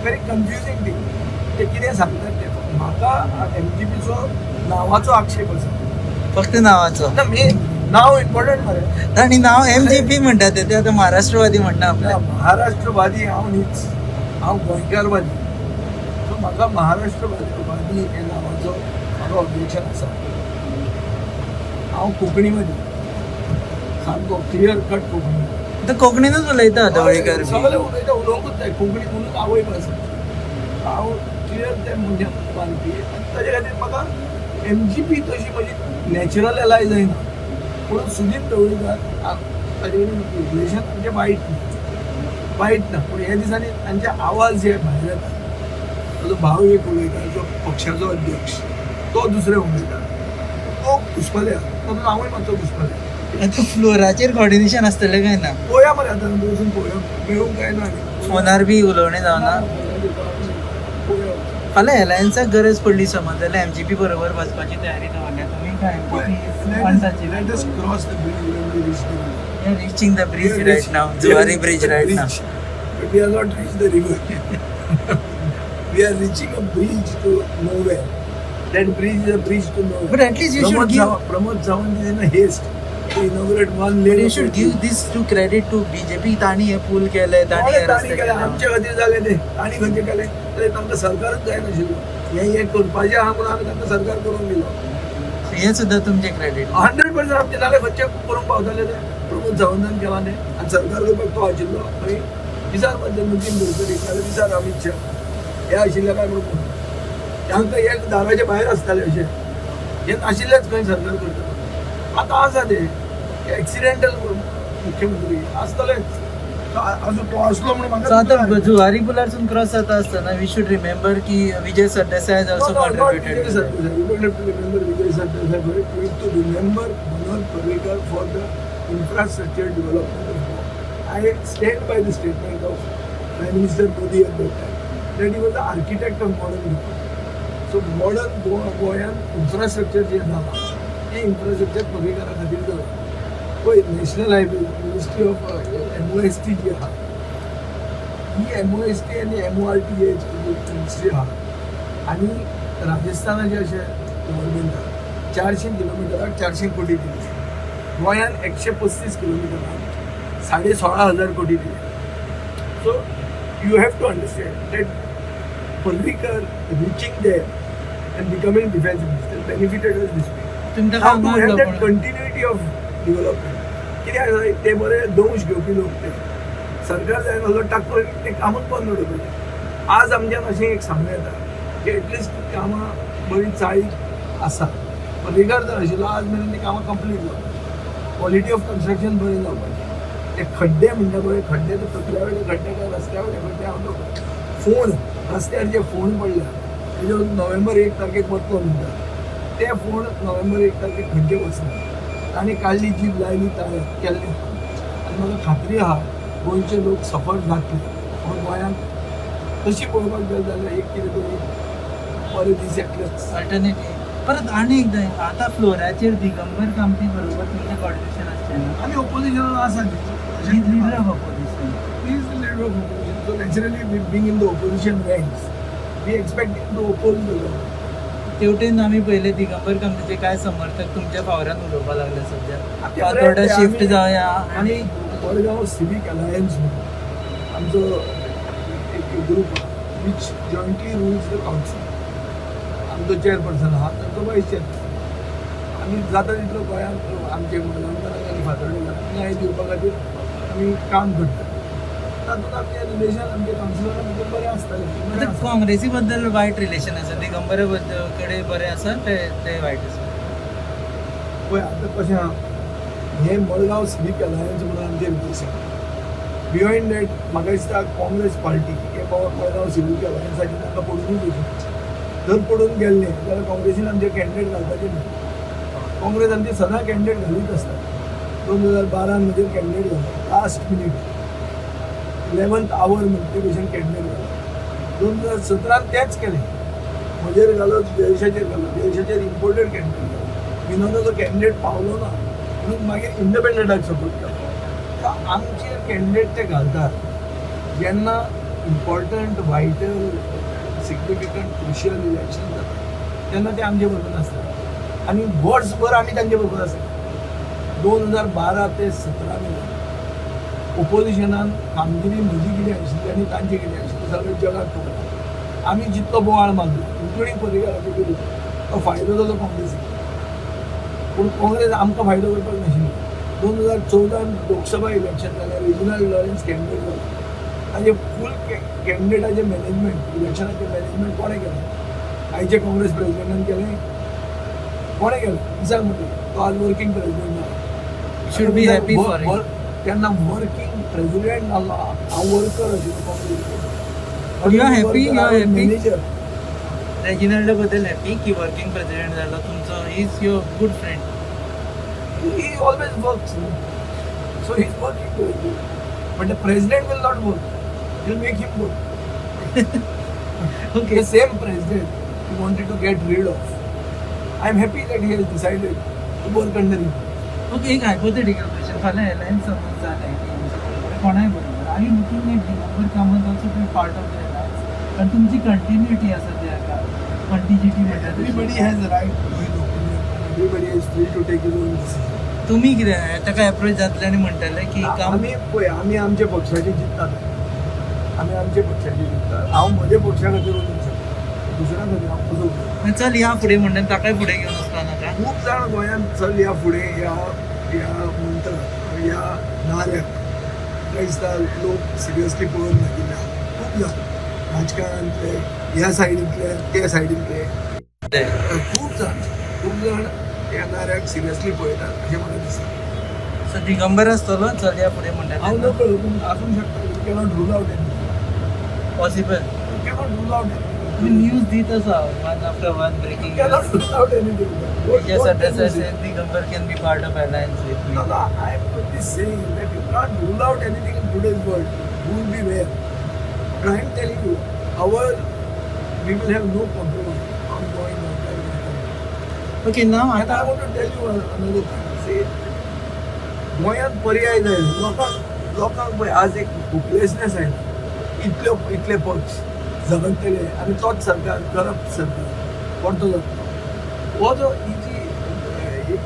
very confusing thing. ते कितें सांगतात ते म्हाका एमजीपीचो नांवाचो आक्षेप आसा. फक्त नांवाचो? ना, मेन नांव इम्पॉर्टंट मरे. आनी नांव एमजीपी म्हणटा ते आतां महाराष्ट्रवादी म्हणटा आपल्या. महाराष्ट्रवादी हांव न्हीच, हांव गोंयकारवादी. सो म्हाका महाराष्ट्रवादी हे नांवाचो म्हाका ऑब्जेक्शन आसा. हांव कोंकणीवादी, सामको क्लियर कट कोंकणी. आतां कोंकणीनूच उलयता ढवळीकर बी. सगळे उलयता, उलोवंकूच जाय कोंकणी, म्हणून आवय भास. हांव क्लियर ते मनशां मानपी आनी ताजे खातीर म्हाका एमजीपी तशी म्हजी नॅचरल एलाय जायना. पूण सुदीप ढवळीकर ताजे कडेन रिलेशन आमचें वायट न्ही, वायट ना. पूण ह्या दिसांनी तांचे आवाज जे भायर येता, ताजो भाव एक उलयता जो पक्षाचो अध्यक्ष, तो दुसरे उलयता, तो घुसपल्या. तातूंत हांवूय मातसो घुसपल्या. आतां फ्लोराचेर कॉर्डिनेशन आसतलें काय ना? पळोवया मरे, आतां वचून पळोवया. मेळूंक काय ना. फोनार बी उलोवणें जावना? पळोवया. फाल्यां एलायन्साक गरज पडली समज जाल्यार एमजीपी बरोबर वचपाची तयारी दवरल्या तुमी काय MGP? Let us cross the bridge when we reach the bridge. Reaching the bridge We have right reached- now. We have Zuari reached bridge the right now. Bridge, but we have not reached the river. We are reaching a bridge to nowhere. That bridge is a bridge to nowhere. But at least you should Pramod give- Pramod Sawant is in a haste to inaugurate one lane. You of should it. Give this to credit to BJP. तांणी हे पूल केले, तांणी हे कोणें तांणी रस्ते केलें? केले. आमच्या खातीर जालें तें. तांणी खंयचें केलें? तर तांकां सरकारच जायनाशिल्लो. हें हें करपाचें आहा म्हणून आमी तांकां सरकार करूंक दिलो. हें सुद्दां तुमचें क्रेडीट. 100% आमचें. नाल्यार खंयचें करूंक पावताले ते? प्रमोद सावंतान केलां तें आनी सरकार करपाक तो आशिल्लो. आनी विचार म्हणजे नितीन गडकरी नाल्यार विचार अमीत शाह हे आशिल्ले काय म्हणून तांकां हे दाराच्या भायर आसताले अशें. हे नाशिल्लेच खंय सरकार करता. आतां आसा ते एक्सिडेंटल मुख्यमंत्री आसतलेच. तो आजून तो आसलो म्हणून सो म्हाका आतां जुवारी पुलारसून क्रॉस जाता आसतना we should remember की Vijay Sardesai has also No, no, not Vijay contributed. Sardesai. You don't have to remember Vijay Sardesai for it. You have to remember Manohar Parrikar for the infrastructure development of Goa. I stand by the statement of Prime Minister Modi at that time that he was the architect of modern Goa. So modern Goa, गोंयान infrastructure जे जाला तें infrastructure पर्रीकरा खातीर जाला. पळय, national highway, ministry of MOST जी आहा, ही एमओएसटी आनी एमओआरटी ministry आहा आनी राजस्थानाचे अशें गव्हर्मेंटान 400 किलोमिटराक 400 कोटी दिली. गोंयान 135 किलोमिटराक 16,500 कोटी दिले. So you have to understand that Parrikar reaching there and becoming defence minister benefited us this way. तुमी ताका How to have that हांगा continuity of development. कित्याक जाय ते बरे दंश घेवपी लोक. ते सरकार जायना टाकून ते कामूच बंद उडोवपाचें. आज आमच्यान अशें एक सांगूं येता की एटलिस्ट कामां बरी चाळीक आसा. पर्रीकार जर आशिल्लो, आज मेरेन ती कामां कंप्लीट जावपाची, क्वॉलिटी ऑफ कन्स्ट्रक्शन बरें जावपाचें. ते खड्डे म्हणटा पळय, खड्डे ते तकल्या वयले खड्डे काय रस्त्या वयले खड्डे हांव फोण, रस्त्यार जे फोण पडल्या तेजेर नोव्हेंबर 1 तारखेक वतलो म्हणटा ते फोण नोव्हेंबर 1 तारखेक खंयचे वचना. ताणें काडली जीभ लायली ताळ्याक केल्लें. आनी म्हाका खात्री आहा गोंयचे लोक सफर जातले. पूण गोंयांत तशी पळोवपाक गेले जाल्यार एक कितें तरी बरे दीस येतलेच. अल्टरनेटीव परत आनी एकदां आतां फ्लोराचेर दिगंबर कामती बरोबर तुमचें कॉर्डिनेशन आसचें ना? आमी ओपोजिशनान आसा. Leader of opposition. He is the leader of opposition. So naturally, we being in the opposition ranks, we expect him to oppose the government. तेवटेन आमी पयले दिगंबर कामतीचे कांय समर्थक तुमच्या फावरान उलोवपाक लागले सद्या, आमचे फातोर्डा friend shift जावया. आनी मडगांव सिवीक अलायन्स म्हणून आमचो एक ग्रूप आहा which jointly rules the council. आमचो चेअरपर्सन आहा, तांचो वायस चेअरपर्सन. आमी जाता तितलो गोंयांत आमचे मडगांवकारांक आनी फातोर्डेकारांक न्याय दिवपा खातीर आमी काम करतात. तातूंत आमचें रिलेशन आमच्या कावन्सिलरा भितर बरें आसतालें, बरें आतां आसा. काँग्रेसी बद्दल वायट रिलेशन आसा, दिगंबरा बद्दल कडेन बरें आसा, ते ते वायट आसा? पळय, आतां कशें आहा, हें मडगांव सिवीक अलायन्स म्हणून आमचें रिलेशन. बियॉन्ड that म्हाका दिसता काँग्रेस पार्टी हे मडगांव सिवीक अलायन्साचें तांकां पडुनूच वचूं. जर पडून गेल्ले जाल्यार काँग्रेसीन आमचे कॅन्डिडेट घालपाचे न्हय. काँग्रेस आमचे सदां कॅन्डिडेट घालीत आसता. 2012न म्हजेर कॅन्डिडेट घालो, लास्ट मिनीट, 11th our म्हणटा ते भशेन कॅन्डिडेट घालो. 2017न तेंच केलें, म्हजेर घालो, जयेशाचेर घालो. जयेशाचेर इम्पोर्टेड कॅन्डिडेट घालो. विनोदाचो कॅन्डिडेट पावलो ना म्हणून मागीर इंडिपेंडंटाक सपोर्ट केलो. तर आमचे कॅन्डिडेट ते घालतात जेन्ना important, vital, significant, crucial election जाता तेन्ना ते आमचे बरोबर नासतात आनी वर्सभर आमी तांचे बरोबर आसता. 2012 ते 17 मेरेन ओपोजिशनान कामगिरी म्हजी कितें आशिल्ली आनी तांची कितें आशिल्ली सगळें जगाक खबर आसा. आमी जितलो बोवाळ मारलो, इन्क्लुडींग पर्रीकाराचे विरुद्ध, तो फायदो जालो काँग्रेसीक, पूण काँग्रेस आमकां फायदो करपाक नाशिल्ली. 2014न लोकसभा इलेक्शन जालें, रेजिनाल्ड लॉरेन्स कॅन्डिडेट जालो. ताजें फूल कॅन्डिडेटाचें मॅनेजमेंट, इलेक्शनाचें मॅनेजमेंट कोणें केलें? आयचे काँग्रेस प्रेजिडेंटान केलें? कोणें केलें विचार म्हणटा? तो आज वर्किंग प्रेजिडेंट जाला. Should be happy for him. तेन्ना वर्किंग प्रेजिडेंट जालो, हांव वर्कर आशिल्लो Congress. You are happy? You are happy? Manager. रेजिनाल्डा बद्दल हॅपी की वर्किंग प्रेसिडेंट जालो तुमचो, is your good friend? He always works, no? So he's working towards it. But the president will not work. He'll make him work. The same president he wanted to get rid of. I'm happy that he has decided to work under him. Okay, एक hypothetical question. फाल्यां alliance समज जालें की कोणाय बरोबर, are you looking at Digambar Kamat also to part of the alliance? कारण तुमची continuity आसा त्या कंटिन्युटी म्हणटा तशी. Everybody has a right to his opinion. And everybody is free to take his own decision. तुमी कितें ताका एप्रोच जातले आनी म्हणटले की काम? आमी पळय, आमी आमच्या पक्षाचे चिंततात, आमी आमच्या पक्षाचे चिंततात. हांव म्हज्या पक्षा खातीर उलोवंक शकता, दुसऱ्या खातीर हांव कसो उलोवं? चल या फुडें म्हणटा ताकाय फुडें घेवन वचपा नाका? खूब जाण गोंयांत चल ह्या फुडें ह्या ह्या मंत्राक, ह्या नाऱ्याक म्हाका दिसता लोक सिरियसली पळोवंक लागिल्ले आहा. खूब जाण राजकारणांतले, ह्या सायडींतले, त्या सायडींतले, खूब जाण ह्या नाऱ्याक सिरियसली पळयतात अशें म्हाका दिसता. सो दिगंबर आसतलो चल या फुडें म्हणटा हांव तेन्ना? नकळ, पूण आसूंक शकता. You cannot rule out any. Possible. You cannot rule out तुमी न्यूज दीत आसा, one after one breaking. Cannot rule out anything. Digambar can be part of alliance with me. No, no, I am only saying that you can't rule out anything in today's world. Who will be where? But I am telling you, we will have no compromise on going out. Okay, now And आतां I want to tell you another thing. See, गोंयांत पर्याय जाय लोकांक. लोकांक पळय, आज एक hopelessness आयला. इतल्यो इतले पक्ष झगडटले आनी तोच सरकार, करप्ट सरकार कोणतो जातलो. हो जो ही जी एक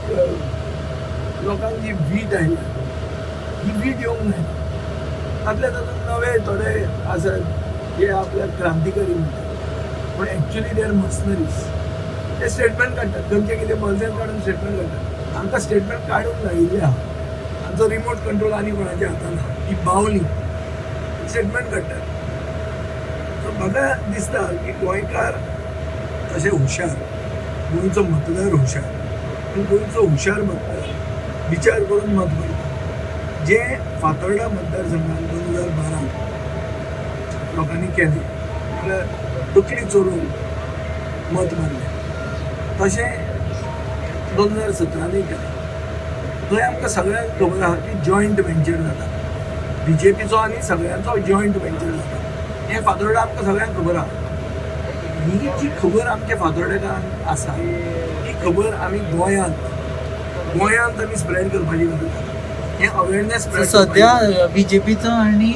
लोकांक जी वीट आयल्या, ही वीट येवंक जायना. तातले तातूंत नवे थोडे आसात जे आपल्याक क्रांतिकारी म्हणटात, पूण एक्चुली they are मर्सनरीज. ते स्टेटमेंट काडटात, खंयचें कितें बोल्सांत काडून स्टेटमेंट काडटात. आमकां स्टेटमेंट काडूंक लायिल्लें आहा. आमचो रिमोट कंट्रोल आनी कोणाच्या हातान ना. ही बावली स्टेटमेंट काडटात. सो म्हाका दिसता की गोंयकार तशे हुशार, गोंयचो मतदार हुशार आनी गोंयचो हुशार मतदार विचार करून मत मारता. जें फातोर्डा मतदारसंघात 2012 लोकांनी केलें म्हळ्यार तकली चोरून मत मारलें, तशें 2017नूय केलें. थंय आमकां सगळ्यांक खबर आसा की जॉयंट वेंचर जाता बीजेपीचो आनी सगळ्यांचो जॉयंट वेंचर जाता हें फातोर्डा आमकां सगळ्यांक खबर आसा. ही जी खबर आमच्या फातोर्डेकारांक आसा ही खबर आमी गोंयांत गोंयांत आमी स्प्रेड करपाची गरज आसा. हें अवेरनेस स्प्रेड सध्या बीजेपीचो आनी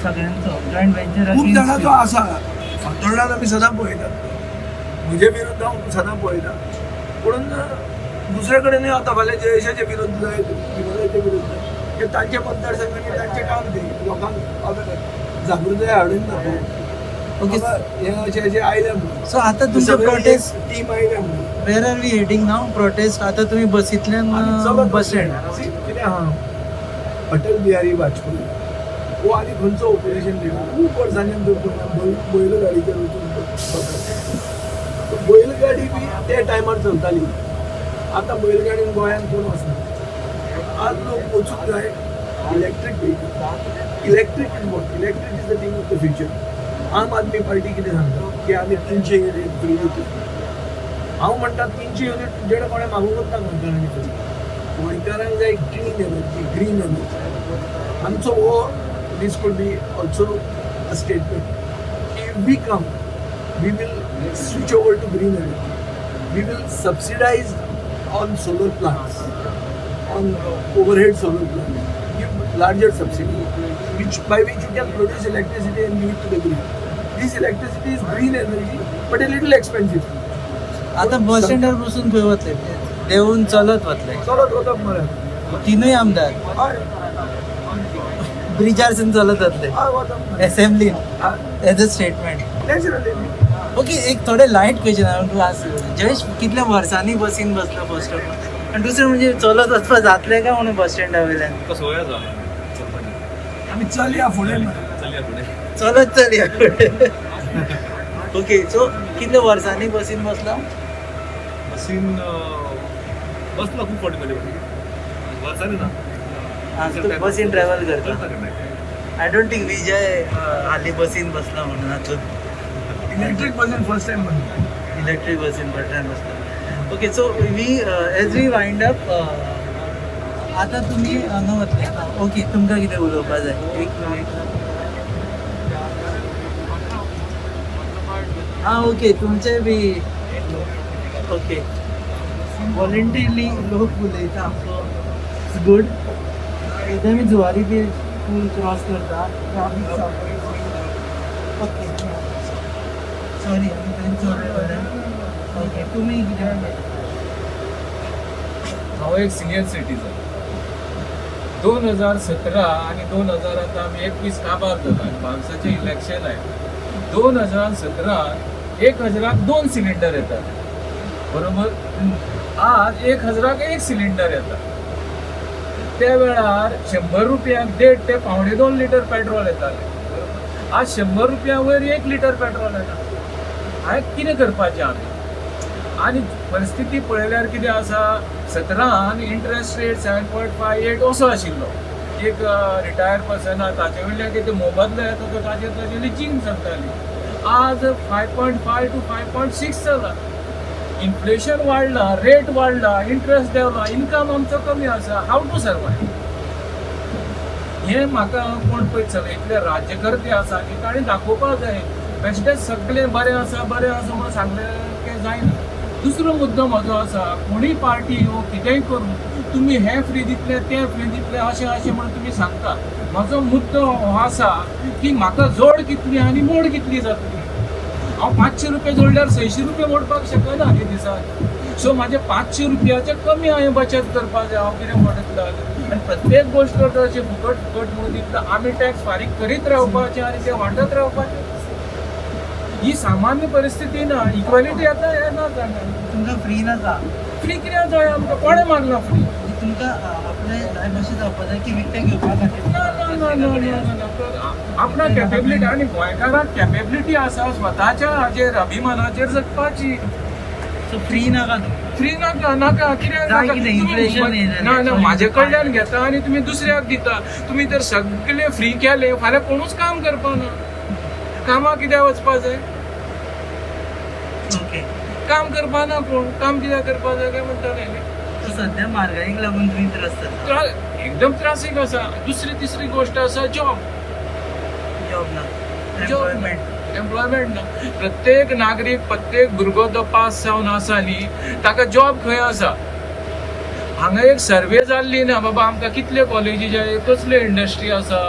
सगळ्यांचो जॉयंट वेंचर खूब जाणांचो आसा. फातोर्डान आमी सदां पळयतात, म्हजे विरुद्ध हांव सदां पळयता, पूण दुसरे कडेनूय आतां फाल्यां जयेशाचे विरुद्ध जायत, विनोदाचे विरुद्ध, ते तांचे मतदारसंघांनी तांचें काम तें लोकांक जागृताय हाडून दाखोवप. ओके. हें अशें अशें आयलें म्हणून सो आतां तुमचे प्रोटेस्ट टीम आयल्या म्हणून where are we heading now? Protest आतां तुमी बसींतल्यान बस स्टँड कितें आहा, अटल बिहारी वाजपेयी हो आनी खंयचो ओपोजिशन लिडर खूब वर्सांनी आमचो बैलगाडीचेर वचून बैलगाडी बी त्या टायमार चलताली. आतां बैलगाडीन गोंयांत कोण वचना. आज लोक वचूंक जाय electric vehicle. Electric is what, electric is the thing of the future. Aam Aadmi party कितें सांगता की आमी 300 युनीट फ्री दितले. हांव म्हणटा 300 युनीट तुमचे कडेन कोणें मागूंकच ना गोंयकारांनी फ्री. गोंयकारांक जाय क्लीन एनर्जी, ग्रीन एनर्जी. आमचो हो this could be also a statement. If we come, we will switch over to green energy. We will subsidize on solar plants, on overhead solar plants, give larger subsidy, which by which you can produce electricity and give it to the grid. This electricity is green energy, but a little expensive. आतां बस स्टँडार बसून खंय वतले? देंवून चलत वतले? चलत वतप मरे. तिनूय आमदार हय. ब्रिजार सून चलत वतले हय, वतप मरे. असेंब्लीन as a statement? Naturally. Okay, एक थोडे लायट क्वेश्चन हांव तुका आस. जयेश कितल्या वर्सांनी बसीन बसलो फर्स्ट ऑफ ऑल, आनी दुसरें म्हणजे चलत वचपाक जातलें काय म्हणून बस स्टँडा वयल्यान? तुका संवय आसा चलपाची. आमी चलया फुडें मरे. चलया फुडें. चलत चलया. ओके, सो कितल्या वर्सांनी बसीन बसला? बसीन बसला खूब फावटी पयलीं वर्सांनी ना. तूं बसीन ट्रॅवल करता? करता करता. I don't think विजय हालीं बसीन बसला म्हणून हातूंत. इलेक्ट्रीक बसीन फर्स्ट टायम म्हणटा. इलेक्ट्रीक बसीन फर्स्ट टायम बसला. Okay, so we as we wind up, आतां तुमी हांगा वतले. ओके, तुमकां कितें उलोवपा जाय? एक मिनीट. आं, ओके, तुमचे बी ओके. वॉलंटियरली लोक उलयता, सो it's good. सद्या आमी जुवारी बी पूल क्रॉस करता. ट्राफीक. ओके, सॉरी, आमी तांचो. ओके, तुमी कितें म्हणटा? हांव एक सिनियर सिटीजन. 2017 आनी 2000, आतां आमी 21 काबार जाला आनी 22आचें इलेक्शन आयलें. 2017 1000क दोन सिलिंडर येताले, बरोबर? आज 1000क एक सिलिंडर येता. त्या वेळार 100 रुपयांक 1.5 ते 1.75 लिटर पेट्रोल येतालें, बरोबर? आज 100 रुपया वयर 1 लिटर पेट्रोल येता. हांवें कितें करपाचें आमी? आनी परिस्थिती पळयल्यार कितें आसा, 17न इंट्रस्ट रेट 7.58 असो आशिल्लो. एक रिटायर्ड पर्सन ताचे वयल्यान कितें मोबदलो येता तो ताचेर तागेली जीण चलताली. आज 5.5 to 5.6 जाला. इन्फ्लेशन वाडला, रेट वाडला, इंट्रस्ट देंवला, इनकम आमचो कमी आसा. How to survive? हें म्हाका कोण पळय चलयतले राज्यकर्ते आसा की ताणें दाखोवपाक जाय. बेश्टेच सगळें बरें आसा, बरें आसा म्हणून सांगलें तें जायना. दुसरो मुद्दो म्हजो आसा, कोणूय पार्टी येवं, कितेंय करूं, तुमी हें फ्री दितले, तें फ्री दितले, अशें अशें म्हणून तुमी सांगता. म्हजो मुद्दो हो आसा की म्हाका जोड कितली आनी मोड कितली जातली? हांव 500 रुपया जोडल्यार 600 रुपया मोडपाक शकना न्ही दिसाक. सो म्हाजे 500 रुपयाचे कमी हांवें बचत करपाक जाय. हांव कितें म्हणटलो? आनी प्रत्येक गोश्ट करता अशें फुकट फुकट म्हणून दितलो, आमी टॅक्स फारीक करीत रावपाचें आनी ते वांटत रावपाचें. ही सामान्य परिस्थिती ना. इक्वॅलिटी आतां हें ना जाणा. तुमकां फ्री नाका? फ्री कित्याक जाय आमकां? कोणें मागलां फ्री? म्हणजे तुमकां आपलें लायफ अशें जावपा जाय की विकतें घेवपा खातीर? ना ना ना ना ना ना. आपणाक कॅपेबिलिटी आनी गोंयकारांक कॅपेबिलिटी आसा स्वताच्या हाजेर, अभिमानाचेर जगपाची. सो फ्री नाका तुमकां? फ्री नाका, नाका. कित्याक जाय नाका? कितें, inflation तुम्ही हे जालें. ना ना, म्हाजे कडल्यान घेता आनी तुमी दुसऱ्याक दिता. तुमी जर सगळे फ्री केले, फाल्यां कोणूच काम करपा ना. कामाक कित्याक वचपा जाय? ओके. काम करपा ना कोण. काम कित्याक करपा जाय काय म्हणटाले न्ही. सो सध्या म्हारगाईक लागून तुमी त्रास जाता. एकदम त्रासीक आसा. दुसरी तिसरी गोश्ट आसा, जॉब. जॉब ना, एम्प्लॉयमेंट. एम्प्लॉयमेंट ना. प्रत्येक नागरीक, प्रत्येक भुरगो जो पास जावन आसा न्ही, ताका जॉब खंय आसा? हांगा एक सर्वे जाल्ली ना. बाबा, आमकां कितल्यो कॉलेजी जाय, कसल्यो इंडस्ट्री आसा,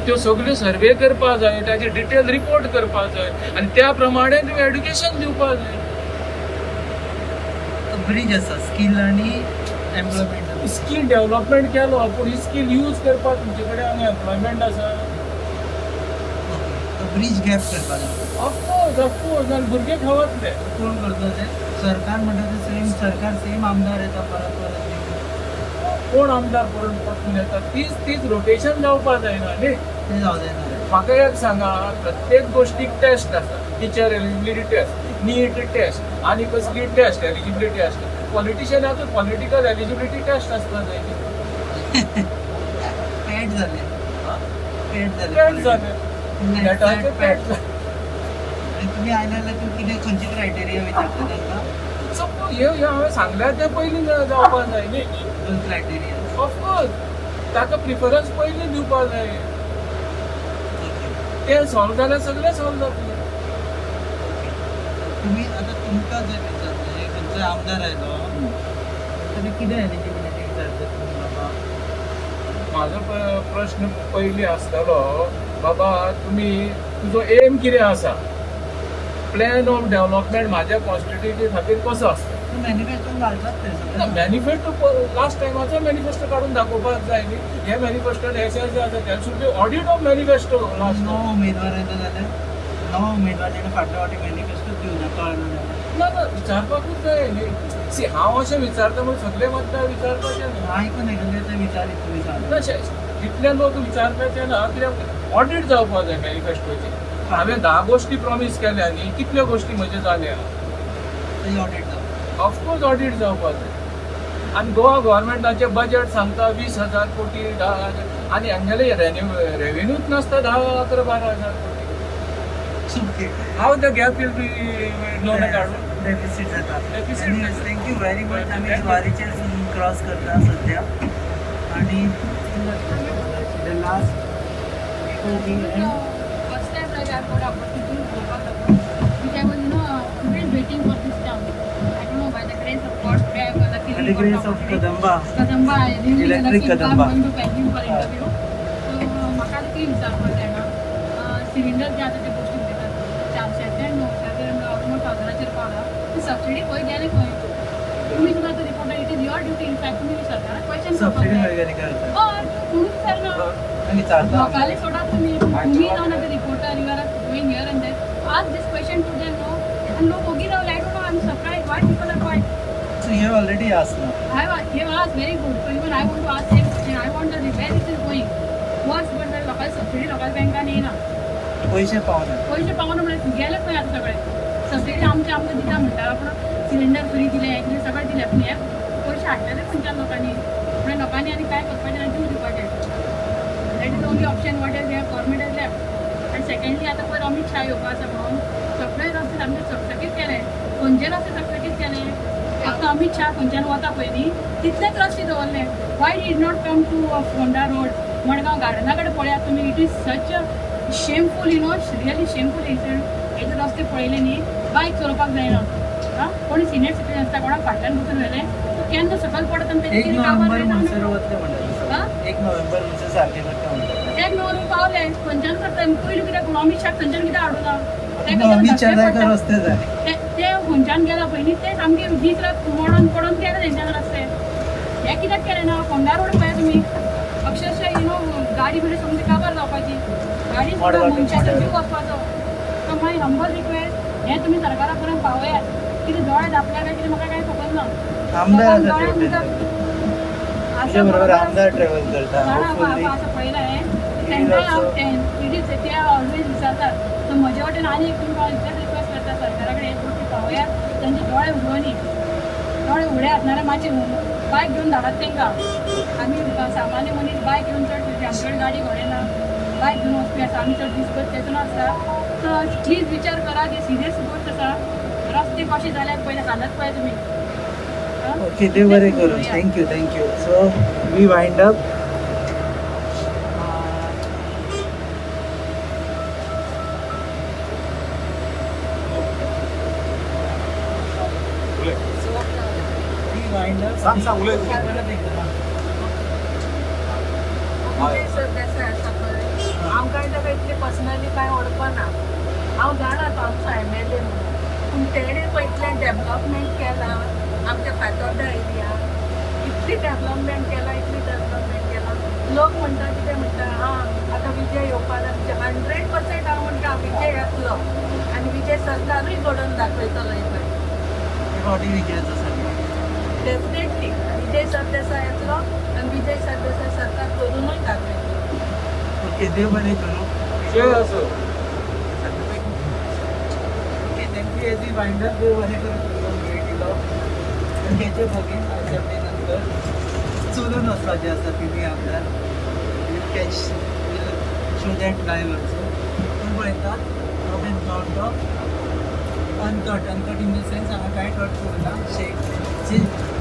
त्यो सगल्यो सर्वे करपा जाय, ताजे डिटेल रिपोर्ट करपा जाय आनी त्या प्रमाणे तुमी एड्युकेशन दिवपा जाय. ब्रिज आसा स्कील आनी एम्प्लॉयमेंट. स्कील डेव्हलपमेंट केलो, पूण ही स्कील यूज करपाक तुमचे कडेन हांगा एम्प्लॉयमेंट आसा? ब्रिज गॅप करपाक जाय. Of course, of course. आनी भुरगे खंय वतले? कोण करता ते? सरकार म्हणटा ते सेम सरकार, सेम आमदार येता परत परत निवडून. कोण आमदार परत परतून येता, तीच तीच रोटेशन जावपा जायना न्ही. ते जावं जायना. म्हाका एक सांगा, प्रत्येक गोश्टीक टेस्ट आसा, teacher eligibility test, NEET test आनी कसली टेस्ट, एलिजिबिलिटी आसता. पॉलिटिशियनाचो पॉलिटिकल एलिजिबिलिटी टेस्ट आसपा जाय. पॅट जाले, पॅट जाले. पॅट जाले, नेटाचे पॅट जाले. आनी तुमी आयले जाल्यार तूं कितें, खंयची क्रायटेरिया विचारता तांकां? सो हे हांवें सांगल्यार तें पयलीं जावपा जाय न्ही. दोन क्रायटेरिया. ऑफकोर्स, ताका प्रिफरन्स पयलीं दिवपा जाय. तें सॉल्व जाल्यार सगळें सॉल्व जातलें. तुमी आतां तुमकां जर विचारलें, खंयचोय आमदार आयलो जाल्यार कितें एलिजिबिलिटी विचारता तुमी बाबा? म्हाजो प्रश्न पयलीं आसतलो, बाबा, तुमी तुजो एम कितें आसा, प्लॅन ऑफ डेव्हलपमेंट म्हाज्या कॉन्स्टिट्युएन्सी खातीर कसो आसता. मॅनिफेस्टोन घालतात ते सगळे. मॅनिफेस्टो, लास्ट टायमाचो मॅनिफेस्टो काडून दाखोवपाक जाय न्ही. हे मॅनिफेस्टोन अशें अशें आसा, that should be audit of manifesto last. नवो उमेदवार येता जाल्यार, नवो उमेदवार जेणे फाटल्या फावटी मॅनिफेस्टो दिवना, कळना जाल्यार? ना ना, विचारपाकूच जाय न्ही. सी, हांव अशें विचारता म्हूण सगळे मतदार विचारपाचें न्ही. आयकून आयकून ते विचारीत तुमी सांगता. ना, तितले लोक विचारपाचे ना, कित्याक ऑडिट जावपाक जाय मॅनिफेस्टोची. हांवें 10 गोश्टी प्रॉमीस केल्या न्ही, कितल्यो गोश्टी म्हज्यो जाल्या? थंय ऑडिट जावं. ऑफकोर्स ऑडिट जावपाक जाय. आनी गोवा गव्हर्मेंटाचें बजेट सांगता 20,000 कोटी, 10,000, आनी हांगेले रेवेन्यूच नासता 10, 11, 12 हजार कोटी. How the gap will be loan काडून? डेफिसीट जाता. Deficit जाता. Thank you very much. आमी Thank you. जुवारीचेर क्रॉस करता सध्या आणि the last. First time like I got opportunity to go back, which I was always waiting for this time. I don't know, by the grace of God, today I was luckily By the got grace of opportunity. Kadamba. Kadamba, I really Electric lucky. Kadamba. I'm going to thank you for interview. So म्हाका आतां कितें विचारपाक जायना, cylinder जे आतां ते गोश्टी उलयतात, 400 900 almost थावजंडाचेर पावला, ती सबसिडी खंय गेले खंय? तुमी सुद्दां आतां reporter, it is your duty, in fact तुमी सरकाराक क्वेश्चन करपाक सबसिडी जाय. खंय गेली काय? हय, कोणूच विचारना. विचारता. लोकांले सोडात तुमी, तुमी जावन आतां reporter, you are going here and there, ask this question to them, no? आनी लोक ओगी रावले. I don't know, I am surprise why people are quiet. So you have already asked now. I have asked, very good. So even I want to ask same question. I want the where it is going. वर्स भर जालें, लोकांक subsidy लोकांच्या बँकान येयना. पयशे पावना. पयशे पावना म्हळ्यार गेले खंय आतां सगळे? सबसिडी आमचे आमकां दिता म्हणटा, पूण सिलिंडर फ्री दिले, हें दिलें, सगळें दिलें, पूण हे पयशे हाडटले खंयच्यान लोकांनी? म्हळ्यार लोकांनी आनी कांय करपाचें ना, जीव दिवपाचें. That is only option what is government is left. आनी सेकंडली, आतां पयर अमीत शाह येवपा आसा म्हणून सगळे रस्ते सामके चकचकीत केले. खंयचे रस्ते चकचकीत केले? फक्त अमीत शाह खंयच्यान वता पळय न्ही, तितलेच रस्ते दवरले. Why did not come to Ponda road, Madgaon गार्डना कडेन पळयात तुमी. It is such a shameful, really shameful incident. हेजे रस्ते पळयले न्ही, बायक चलोवपाक जायना. आं, कोणी सिनियर सिटीजन आसता, कोणाक फाटल्यान बसून व्हेलें, तो केन्ना सकयल पडत आनी तेजें एक कितें काबार नोव्हेंबर जायत. म्हणसर वतले म्हणटा. आं? 1 नोव्हेंबर म्हणसर सारकें करता म्हणटा. 1 नोव्हेंबर पावले, खंयच्यान करता? पयलीं कित्याक अमीत शाह थंयच्यान कित्याक हाडूना? ताका अमीत शाह धक्के जाय पडटा. रस्ते जाय. ते ते खंयच्यान गेला पयलीं, ते सामके दीस रात मोडून पडून गेले तेंच्यान रस्ते. हे कित्याक केलें ना? फोंडा रोड पळया तुमी, अक्षरशः गाडी बिडी समजी काबार जावपाची गाडी सुद्दां. मडगांव ते मनशाचो फोंड्या. जीव वचपाचो. सो माय हंबल रिक्वेस्ट, हें तुमी सरकारा पर्यंत पावयात. कितें दोळे धांपल्या काय कितें, म्हाका कांय खबर ना. आमदार लोकांक आसा. दोळे ते मुखार तुज्या बरोबर आमदार ट्रॅव्हल करता. जाणा. होपफुली. असं पळयलां हें तांकां हांव it is ते ऑलवेज विचारतात. सो म्हजे वटेन आनी एक तुमकां इतलेंच रिक्वेस्ट करता, सरकारा कडेन हे गोश्टी पावयात, तांचे दोळे उगडनी, दोळे उगड्यात, नाल्यार मातशें बायक घेवन धाडात तांकां. आमी सामान्य मनीस बायक घेवन चड फिरता, आमचे कडेन गाडी घोडे ना. बायक घेवन वचपी आसा आमी, चड दिसभर तेतून आसता. सो प्लीज विचार करा की सिरियस गोश्ट आसा. रस्ते कशे जाल्यात पयले, हालत पळय तुमी. म्हणून. ओके, देव बरें करूं. Thank you, thank you. So we wind up. सांग सांग उलय. परत एकदा. विजय सरदेसाय आसा पळय, हांव कांय ताका इतली पर्सनली कांय वळखना. हांव जाणा तो आमचो एमएलए म्हणून, पूण तेणें पळय इतलें डेवलपमेंट केलां आमच्या फातोर्डा एरिया. इतली डेवलपमेंट केलां, इतली डेवलपमेंट केलां. लोक म्हणटा, कितें म्हणटा, आं आतां विजय येवपाक. 100% हांव म्हणटा विजय येतलो आनी विजय सरकारूय घडोवन दाखयतलो हे. फावटी विजयाचो सरकार. डेफिनेटली विजय सरदेसाय येतलो आनी विजय सरदेसाय सरकार करूनूय दाखयतलो. ओके, देव बरें करूं. जय असो. Okay, thank you. As we wind up, देव बरें करूं, तुमकां वेळ दिलो. खेचे बघीन असेंब्ली नंतर चलून वचपाचें आसा तिनूय आमदार. We'll catch, we'll show that live also. तूं पळयतात count of uncut. Uncut in the sense हांगा कांय कट करूं ना. शेक जे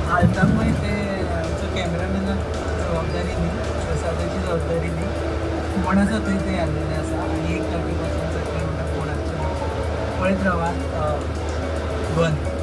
हालता पळय ते आमचो कॅमेरामॅनाक जबाबदारी न्ही, प्रसादाची जबाबदारी न्ही. कोण आसा थंय ते आसलेले आसा आनी एक तारखे पासून सगळें म्हणटा कोण आसचें. पळयत रावात. बंद.